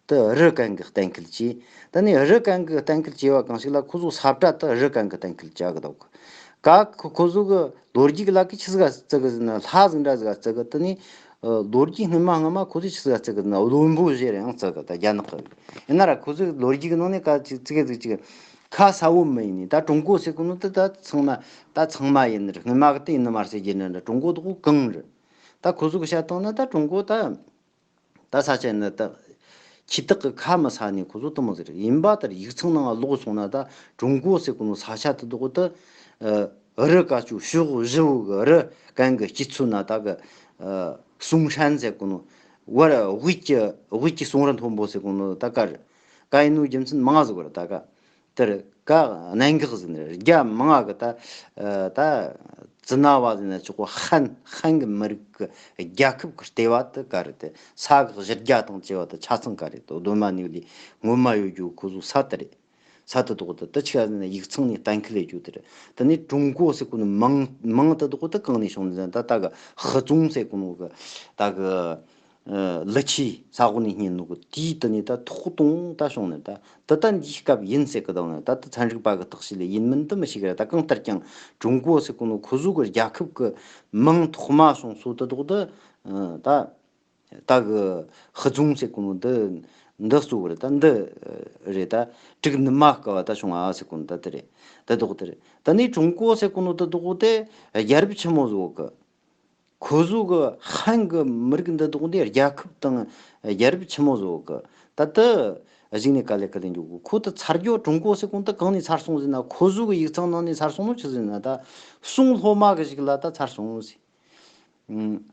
ད་རི་གན་གི་གཏན་འཁེལ་བྱས། ད་ནི་རི་གན་གི་གཏན་འཁེལ་བྱས་པ་གང་ཞིག་ལ་ཁོ་ཚོ་ས་བཀྲ་ད་རི་གན་གི་གཏན་འཁེལ་བྱ་གི་འདུག་ག་ཁོ་ཁོ་ཚོ་གི་ལོ་རྒྱུས་ལ་གི་ཆི་ཟིག་ག་བརྩི་གི་ཟེར་ན་ལྷ་ཟིག་འདྲ་ཟིག་ག་བརྩི་གི། ད་ནི་ལོ་རྒྱུས་སྔོན་མ་སྔ་མ་ཁོ་ཚོས་ཆི་ཟིག་ག་བརྩི་གི་ཟེར་ན་བློན་པོ་ཟེར་ཡང་བརྩི་གི། ད་རྒྱ་ནག་གི་ཡིན་ན་ར་ཁོ་ཚོའི་ལོ་རྒྱུས་གི་ནང་ནས་ག་ཅིག་བརྩི་གི་ཟིག་ཅིག་ཁ་གསལ་བོ་མི་ཡིན་ནི། ད་ཀྲུང་གོ་ཟེར་གོ་ནོ་དེ་ད་ཚང་མ་ད་ཚང་མ་ཡིན་ནི་རེད། སྔོན་མ་གི་དེ་ཡིན་ནི་མ་རེད་ཟེར་གྱི་ནི་འདྲ། ཀྲུང་གོ་དེ་གོ་གང་རེད། ད་ཁོ་ཚོ་གི་བཤད་སྟངས་ན་ད་ཀྲུང་གོ་ད་ད་ས་ཆ་ནི་ད་ཁྱི་དག་གི་ཁ་མི་ཟ་ནི་ཁོ་ཚོ་དེ་མོ་ཟིག་རེད། ཡིན་པ་ལྟར་ཡིག་ཚང་ནང་ལོག་སོང་ན་ད་ཀྲུང་གོ་ཟེར་གོ་ནོ་ས་ཆ་དེ་དག་ད་ཨ་རི་ཀ་ཅུ་ཕྱོགས་བཞི་བོ་གི་རི་གན་གི་སྤྱི་ཚོགས་ན་ད་གི་ཨ་སུང་ཧྲན་ཟེར་གོ་ནོ་བར་དབུས་ཀྱི་དབུས་ཀྱི་སུང་རི་མཐོན་པོ་ཟེར་གོ་ནོ་ད་ག་རེད། ག་ཡིན་ནོ་རྒྱུ་མཚན་མང་ཟིག་རེད། ད་ག་དེར་ག་གནད་འགག་ཟིག་ནི་རྒྱ་མང་ང་གི་ད་ད་ཙི་ན་བ་ཟིག་ན་ཆོག་གོ་ཧན་ཧན་གི་མི་རིགས་གི་རྒྱལ་ཁབ་གི་ལྟེ་བ་དེ་ག་རེད། དེ་ས་གི་གཞི་རྒྱ་དང་བཅས་པ་དེ་ཆ་ཚང་ག་རེད། དོ་དོན་མ་ནི་ལི་ངོ་མ་ཡོད་རྒྱུ་ཁོ་ཚོ་ས་དེ་རེད། ས་དེ་དོག་དེ་ད་ཆི་ཟིག་ན་ཡིག་ཚང་ནས་གཏན་འཁེལ་ལས་རྒྱུ་དེ་རེད། དེ་ནས་ཀྲུང་གོ་ཟེར་གོ་ནི་མིང་མིང་དེ་དོག་དེ་གང་ནས་བྱུང་ནི་ཟེར་ན་ད་ད་གི་ཧི་ཙུང་ཟེར་གོ་ནོ་གི་ད་གི་ཨ་ལི་ཆི་ས་འོག་ནས་རྙེད་ནོ་གི་དུས་དེ་ནས་ད་ཐོག་དང་ད་བྱུང་ནས་ད་དེ་ད་འདིའི་སྐབས་ཡིན་ཟེར་གི་དང་ནི་ད་དེ་ཚན་རིག་པ་གི་བརྟག་དཔྱད་ལས་ཡིན་མིན་དེ་མི་ཤེས་གི་ར། ད་གང་ལྟར་ཀྱང་ཀྲུང་གོ་ཟེར་གོ་ནོ་ཁོ་ཚོ་གི་རྒྱལ་ཁབ་གི་མིང་ཐོག་མ་བྱུང་སོ་དེ་དོག་དེ་ཨ་ད་ད་གི་ཧི་ཙུང་ཟེར་གོ་ནོ་འདི་འདི་གཙོ་བོ་རེད། ད་འདི་རེད། ད་དྲུག་ནུ་མ་ཀ་བ་ད་བྱུང་ཨ་ཟེར་གོ་ནོ་ད་དེ་རེད། ད་དོག་དེ་རེད། ད་ནི་ཀྲུང་གོ་ཟེར་གོ་ནོ་ད་དོག་དེ་རྒྱལ་རབས་ཆེན་མོ་བཟོ་གི། ཁོ་ཚོ་གི་ཧན་གི་མི་རིགས་འདི་དོག་འདི་རྒྱལ་ཁབ་དང་རྒྱལ་རབས་ཆེན་མོ་བཟོ་གི། ད་ད་གཞུག་ནས་ག་ལེ་ག་ལེ་འཇུག་གི། ཁོ་ད་ཚར་རྒྱོ་ཀྲུང་གོ་ཟེར་གོ་ནོ་ད་གང་ནས་ཚར་སོང་ཟེར་ན་ཁོ་ཚོ་གི་ཡིག་ཚང་ནང་ནས་ཚར་སོང་ནོ་ཆི་ཟེར་ན་ད་སུང་སློབ་མ་གི་ཞིག་ལ་ད་ཚར་སོང་ཟེར།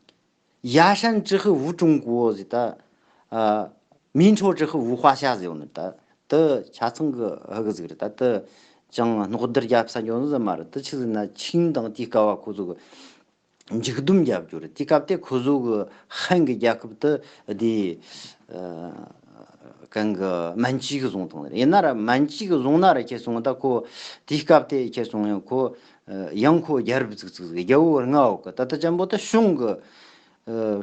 雅山之后无中国 ཟེར་ད། 明朝之后无华夏 ཟེར་ཡོང་ནི་ད། ད་ཆ་ཚང་གི་ཧ་གི་ཟིག་རེད། ད་ད་ཅང་སྣོག་བརྡར་རྒྱབ་ས་འཇོག་ནི་ཟིག་མ་རེད། ད་ཆི་ཟེར་ན་ཆིང་དང་དེའི་སྐབས་བ་ཁོ་ཚོ་གི་འཇིགས་སྡུམ་རྒྱབ་རྒྱུ་རེད། དེའི་སྐབས་དེ་ཁོ་ཚོ་གི་ཧན་གི་རྒྱལ་ཁབ་ད་དེ་གང་གི་མན་ཇུ་གི་བཟུང་བཏང་ནི་རེད། ཡིན་ན་ར་མན་ཇུ་གི་བཟུང་ན་ར་ཁྱེར་སོང་ད་ཁོ་དེའི་སྐབས་དེ་ཁྱེར་སོང་ཡང་ཁོ་ཡང་ཁོ་རྒྱལ་རབས་ཟིག་ཟིག་ཟིག་རྒྱལ་པོ་ལྔ་བོ་གི་ད་ད་ཅན་པོ་ད་ཤུང་གི་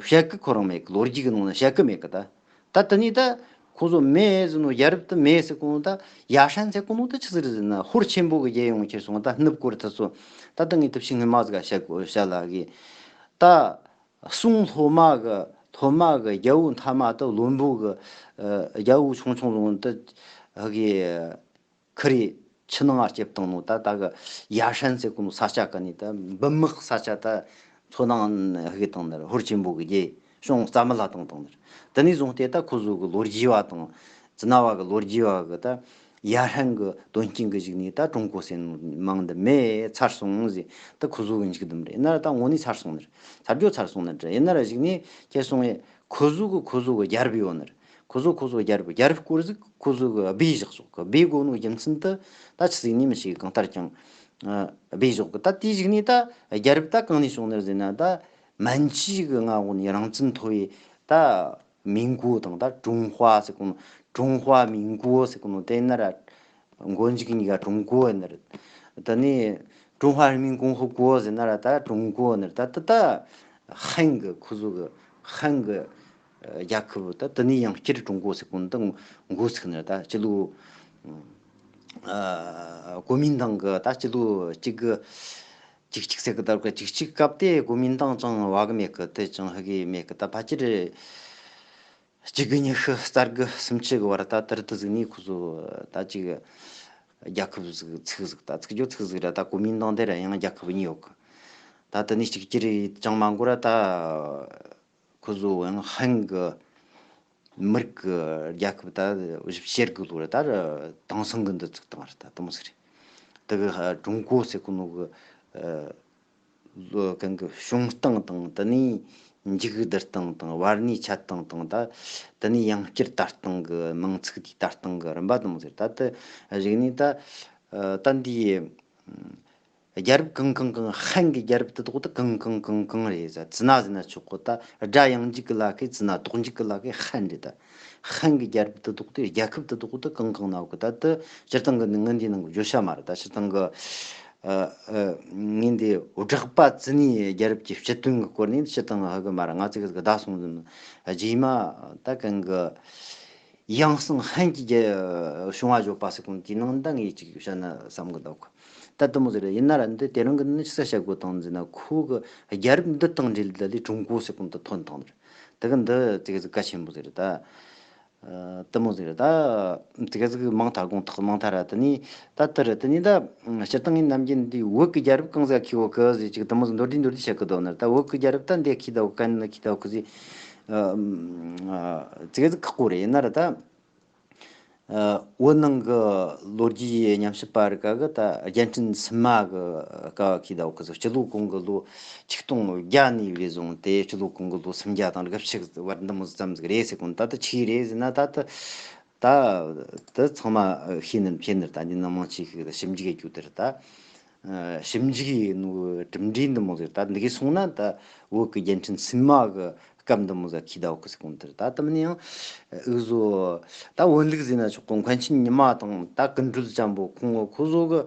བཤད་གི་ཁོ་རང་མེད་གི། ལོ་རྒྱུས་གི་ནང་ན་བཤད་གི་མེད་གི། ད་ད་དེ་ནས་ད་ཁོ་ཚོ་མེད་ཟེར་ནོ། རྒྱལ་རབས་དེ་མེད་ཟེར་གོ་ནོ་ད། 雅山 ཟེར་གོ་ནོ་ད་ཆི་ཟིག་རེད་ཟེར་ན་ཧོར་ཆེན་པོ་གི་རྒྱལ་ཡོངས་ཁྱེར་སོང་ད་ནུབ་སྐོར་ད་སོ། ད་ད་ངས་ཐབས་ཤེས་སྔོན་མ་ཟིག་ག་བཤད་གོ་བཤད་ལ་གི། ད་སུང་སློབ་མ་གི་སློབ་མ་གི་རྒྱལ་པོ་མཐའ་མ་ད་བློན་པོ་གི་རྒྱལ་པོ་ཆུང་ཆུང་ལོང་ད་གི་ཁི་རེ་ཕྱི་ནང་ང་སྐྱེབས་བཏང་ནོ་ད། ད་གི་ཡ་ཧྲན་ཟེར་གོ་ནོ་ས་ཆ་ག་ནི་ད་འབུམ་དམག་ས་ཆ་ད་མཚོ་ནང་ཧི་གི་བཏང་ནི་རེད། ཧོར་ཆེན་པོ་གི་རྒྱལ་གཞུང་རྩ་མེད་ལ་བཏང་བཏང་ནི་རེད། དེ་ནས་བཟུང་སྟེ་ད་ཁོ་ཚོ་གི་ལོ་རྒྱུས་བ་དང་ཙི་ན་བ་གི་ལོ་རྒྱུས་བ་གི་ད་ཡ་ཧྲན་གི་དོན་རྐྱེན་གི་གཞུག་ནས་ད་ཀྲུང་གོ་ཟེར་ནོ་མིང་འདི་མེད་ཚར་སོང་ཟེར། ད་ཁོ་ཚོ་གི་འཇིགས་སྡུམ་རེད། ཡིན་ན་ར་ད་དངོས་གནས་ཚར་སོང་ནི་རེད། ཚར་རྒྱུ་ཚར་སོང་ནི་རེད། ཡིན་ན་ར་གཞུག་ནས་ཁྱེར་སོང་ཡེ་ཁོ་ཚོ་གི་ཁོ་ཚོ་གི་རྒྱལ་རབས་ཡོད་ནི་རེད། ཁོ་ཚོ་ཁོ་ཚོ་རྒྱལ་རབས་རྒྱལ་རབས་སྐོར་ཟིག་ཁོ་ཚོ་གི་སྦས་བཞག་ཆོག་གི། སྦས་དགོས་ནོ་རྒྱུ་མཚན་དེ་ད་ཆི་ཟིག་ནི་མི་ཤེས་གི། གང་ལྟར་ཀྱང་ཨ་སྦས་བཞག་གི། ད་དེའི་གཞུག་ནས་ད་རྒྱལ་རབས་ད་གང་ནས་བྱུང་ནི་རེད་ཟེར་ན། ད་མན་ཇུ་གི་མངའ་འོག་ནས་རང་བཙན་ཐོབ་ཡེ་ད་མིང་གོ་དང་ད་ཀྲུང་ཧྭ་ཟེར་གོ་ནོ། ཀྲུང་ཧྭ་མིང་གོ་ཟེར་གོ་ནོ་དེ་ན་ར་མགོ་མཇུག་གཉིས་ཀ་ཀྲུང་གོ་ཡིན་ནི་རེད། ད་ནི་ཀྲུང་ཧྭ་རིང་མིན་གོང་ཧོ་གོ་ཟེར་ན་ར་ད་ཀྲུང་གོ་ནི་རེད། ད་ད་ད་ཧན་གི་ཁོ་ཚོ་གི་ཧན་གི་རྒྱལ་ཁབ་ད་དེ་ནས་ཡང་བསྐྱར་ཀྲུང་གོ་ཟེར་གོ་ནི་ད་འགོ་ཚུགས་ནི་རེད། ད་སྤྱི་ལོ་ཨ་国民党 གི་ད་སྤྱི་ལོ་གཅིག་གི་གཅིག་གཅིག་ཟེར་གི། ད་གི་གཅིག་གཅིག་སྐབས་དེ་国民党 ཅང་བ་གི་མེད་གི། དེ་ཅང་ཧ་གི་མེད་གི། ད་ཕལ་ཆེར་གཅིག་དགུ་ཉི་ཤུ་རྩ་དགུ་སུམ་ཅུ་གི་བར་ད་དེར་དུ་ཟིག་ནས་ཁོ་ཚོ་ད་ཅིག་རྒྱལ་ཁབ་ཟིག་ཚུགས་ཟིག་ད་ཚུགས་རྒྱུ་ཚུགས་ཟིག་ར། ད་国民党 དེ་ར་ཡང་རྒྱལ་ཁབ་གཉིས་ཡོད་གི། ད་དེ་ནས་གཅིག་གྱུར་ཡེ་ཅང་མ་འགོར་ར་ད་ཁོ་ཚོ་ཡང་ཧན་གི་མི་རིགས་གི་རྒྱལ་ཁབ་ད་བཞི་བཅུ་ཞེ་དགུ་ལོ་ར་ད་དེང་སང་གི་འདི་ཚུགས་བཏང་ར། ད་དེ་མོ་ཟིག་རེད། དེ་གི་ཀྲུང་གོ་ཟེར་གོ་ནོ་གི་ཨ། ལོ་གང་གི་བྱུང་སྟངས་དང་། དེ་ནས་མཇུག་བསྡུ་སྟངས་དང་། བར་ནས་ཆད་སྟངས་དང་། ད་དེ་ནས་ཡང་བསྐྱར་དར་སྟངས་གི་མིང་ཚིག་དེའི་དར་སྟངས་གི་རིམ་པ་དེ་མོ་ཟེར། ད་དེ་གཞུག་ནས་ད་ད་འདིའི་ རྒྱལ་རབས་གང་གང་གང་། ཧན་གྱི་རྒྱལ་རབས་དེ་དག་ད་གང་གང་གང་གང་རེད་ཟེར། ཙི་ན་ཟེར་ན་ཆོག་གི། ད་དགྲ་ཡང་འཇིགས་གི་ལ་ཁའི་ཙི་ན། དོགས་འཇིགས་གི་ལ་ཁའི་ཧན་རེད། ད་ཧན་གྱི་རྒྱལ་རབས་དེ་དག་དེ། རྒྱལ་ཁབ་དེ་དག་དེ་གང་གང་ན་ཡོད་གི། ད་དེ་སྤྱིར་བཏང་གི་ངའི་འདི་ནང་གི་བརྗོད་བྱ་མ་རེད། ད་སྤྱིར་བཏང་གི་ཨ་ཨ་ངའི་འདི་བསྒྲགས་པ་ཙི་ནའི་རྒྱལ་རབས་ཀྱི་སྤྱི་དོན་གྱི་སྐོར་ནས་སྤྱིར་བཏང་ཧ་གི་མ་རེད། ང་ཚོ་གི་བརྡ་སོང་ཟིན་རྗེས་མ་ད་གང་གི་ཡང་སང་ཧན་གྱི་རྒྱལ་བྱུང་བ་བརྗོད་པ་ཟེར་གོ་ནོ་དེའི་ནང་ད་ངས་ཅིག་བཤད་ན་བསམ་གི་འདུག། ད་དེ་མོ་ཟིག་རེད། ཡིན་ན་ར་འདི་དེ་རིང་གི་ནི་ཆི་ཟིག་བཤད་དགོས་བཏང་ཟིན་ན། ཁོ་གི་རྒྱལ་རབས་འདི་དང་འབྲེལ་ཏེ་ཀྲུང་གོ་ཟེར་གོ་ནོ་དེ་ཐོན་བཏང་ནི་རེད། དེ་གི་འདི་ཙི་གེ་ཟིག་གལ་ཆེན་པོ་ཟིག་རེད། ད་ཨ་དེ་མོ་ཟིག་རེད། ད་ཙི་གེ་ཟིག་མང་ཐལ། དགོངས་དག་མང་ཐལ་ར། དེ་ནས་ད་དེ་རེད། དེ་ནས་ད་སྤྱིར་བཏང་ངས་ནམ་རྒྱུན་འདི་བོད་ཀྱི་རྒྱལ་རབས་གང་ཟིག་ག་འཁེལ་ཡོད་གི་ཟེར་ཅིག་དེ་མོ་ཟིག་མདོར་བསྡུས་མདོར་བསྡུས་བཤད་གི་འདུག་ནི་རེད། ད་བོད་ཀྱི་རྒྱལ་རབས་ད་འདི་འཁེལ་ད་ཡོད་ག་ནི་འཁེལ་ད་ཡོད་གི་ཟེར། ཨ་ཙི་གེ་ཟིག་ཁག་པོ་རེད། ཡིན་ན་ར་ད། ཨ་བོད་ནང་གི་ལོ་རྒྱུས་ཉམས་ཞིབ་པ་རིགས་ག་གི་ད་རྒྱལ་ཕྲན་སིམ་མ་གི་སྐབས་འཁེལ་ད་ཡོད་གི་ཟེར། སྤྱི་ལོ་གོང་གི་ལོ་ཆིག་སྟོང་བརྒྱ་ནས་བཟུང་སྟེ་སྤྱི་ལོ་གོང་གི་ལོ་སུམ་བརྒྱ་དང་དགུ་བཅུ་བར་འདི་མོ་ཙམ་ཟིག་རེད་ཟེར་གོ་ནོ། ད་ད་ཆི་རེད་ཟེར་ན། ད་ད་ད་ད་ཚང་མ་ཤེས་ནི་ཤེས་ནི་རེད། ད་འདི་ནང་མང་ཆེ་ཤོས་ད་ཞིབ་འཇུག་ཡེད་རྒྱུ་དེ་རེད། ད་ཨ་ཞིབ་འཇུག་ཡེད་ནོ་གྲུབ་འབྲས་འདི་མོ་ཟིག་རེད། ད་འདི་གི་སོང་ན་ད་བོད་ཀྱི་རྒྱལ་ཕྲན་སིམ་མ་གི་སྐབས་འདི་མོ་ཟིག་འཁེལ་ད་ཡོད་གི་ཟེར་གོ་ནོ་དེ་རེད། ད་དེ་མིན་ཡང་འུ་ཚོ་ད་བོན་ལུགས་ཟེར་ན་ཆོག་གི། མཁན་ཆེན་ཉི་མ་དང་ད་ཀུན་གྲོལ་ཅན་པོ་ཁོང་ཁོ་ཚོ་གི་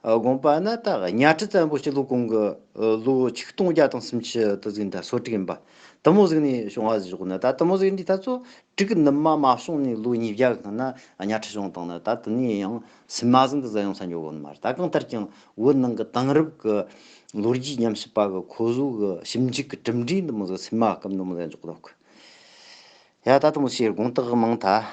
ཨ་དགོངས་པ་ན་ད་གཉའ་ཁྲི་བཙན་པོ་སྤྱི་ལོ་གོང་གི་ཨ་ལོ་ཆིག་སྟོང་བརྒྱ་དང་སུམ་ཅུ་དེ་ཟིག་ད་སོ་དྲུག་ཡིན་པ། དེ་མོ་ཟིག་ནས་བྱུང་བ་ཟིག་བཞག་ན། ད་དེ་མོ་ཟིག་འདི་ད་ཚོ་དྲུག་ནུབ་མ་མ་བྱུང་ནས་ལོ་ཉིས་བརྒྱ་གི་ནང་ན་གཉའ་ཁྲི་བྱུང་བཏང་ན། ད་དེ་ནས་ཡང་སིམ་མ་ཟིག་འདི་ཟ་ཡོང་ས་འགྱོ་གོ་ནི་མ་རེད། ད་གང་ལྟར་ཀྱང་བོད་ནང་གི་དེང་རབས་ཀྱི་ལོ་རྒྱུས་ཉམས་ཞིབ་པ་གི་ཁོ་ཚོ་གི་ཞིབ་འཇུག་གི་གྲུབ་འབྲས་འདི་མོ་ཟིག་སིམ་མ་སྐབས་འདི་མོ་ཟིག་འཇོག་གི་འདུག། ཡ་ད་དེ་མོ་ཟིག་དགོངས་དག་མང་ཐལ།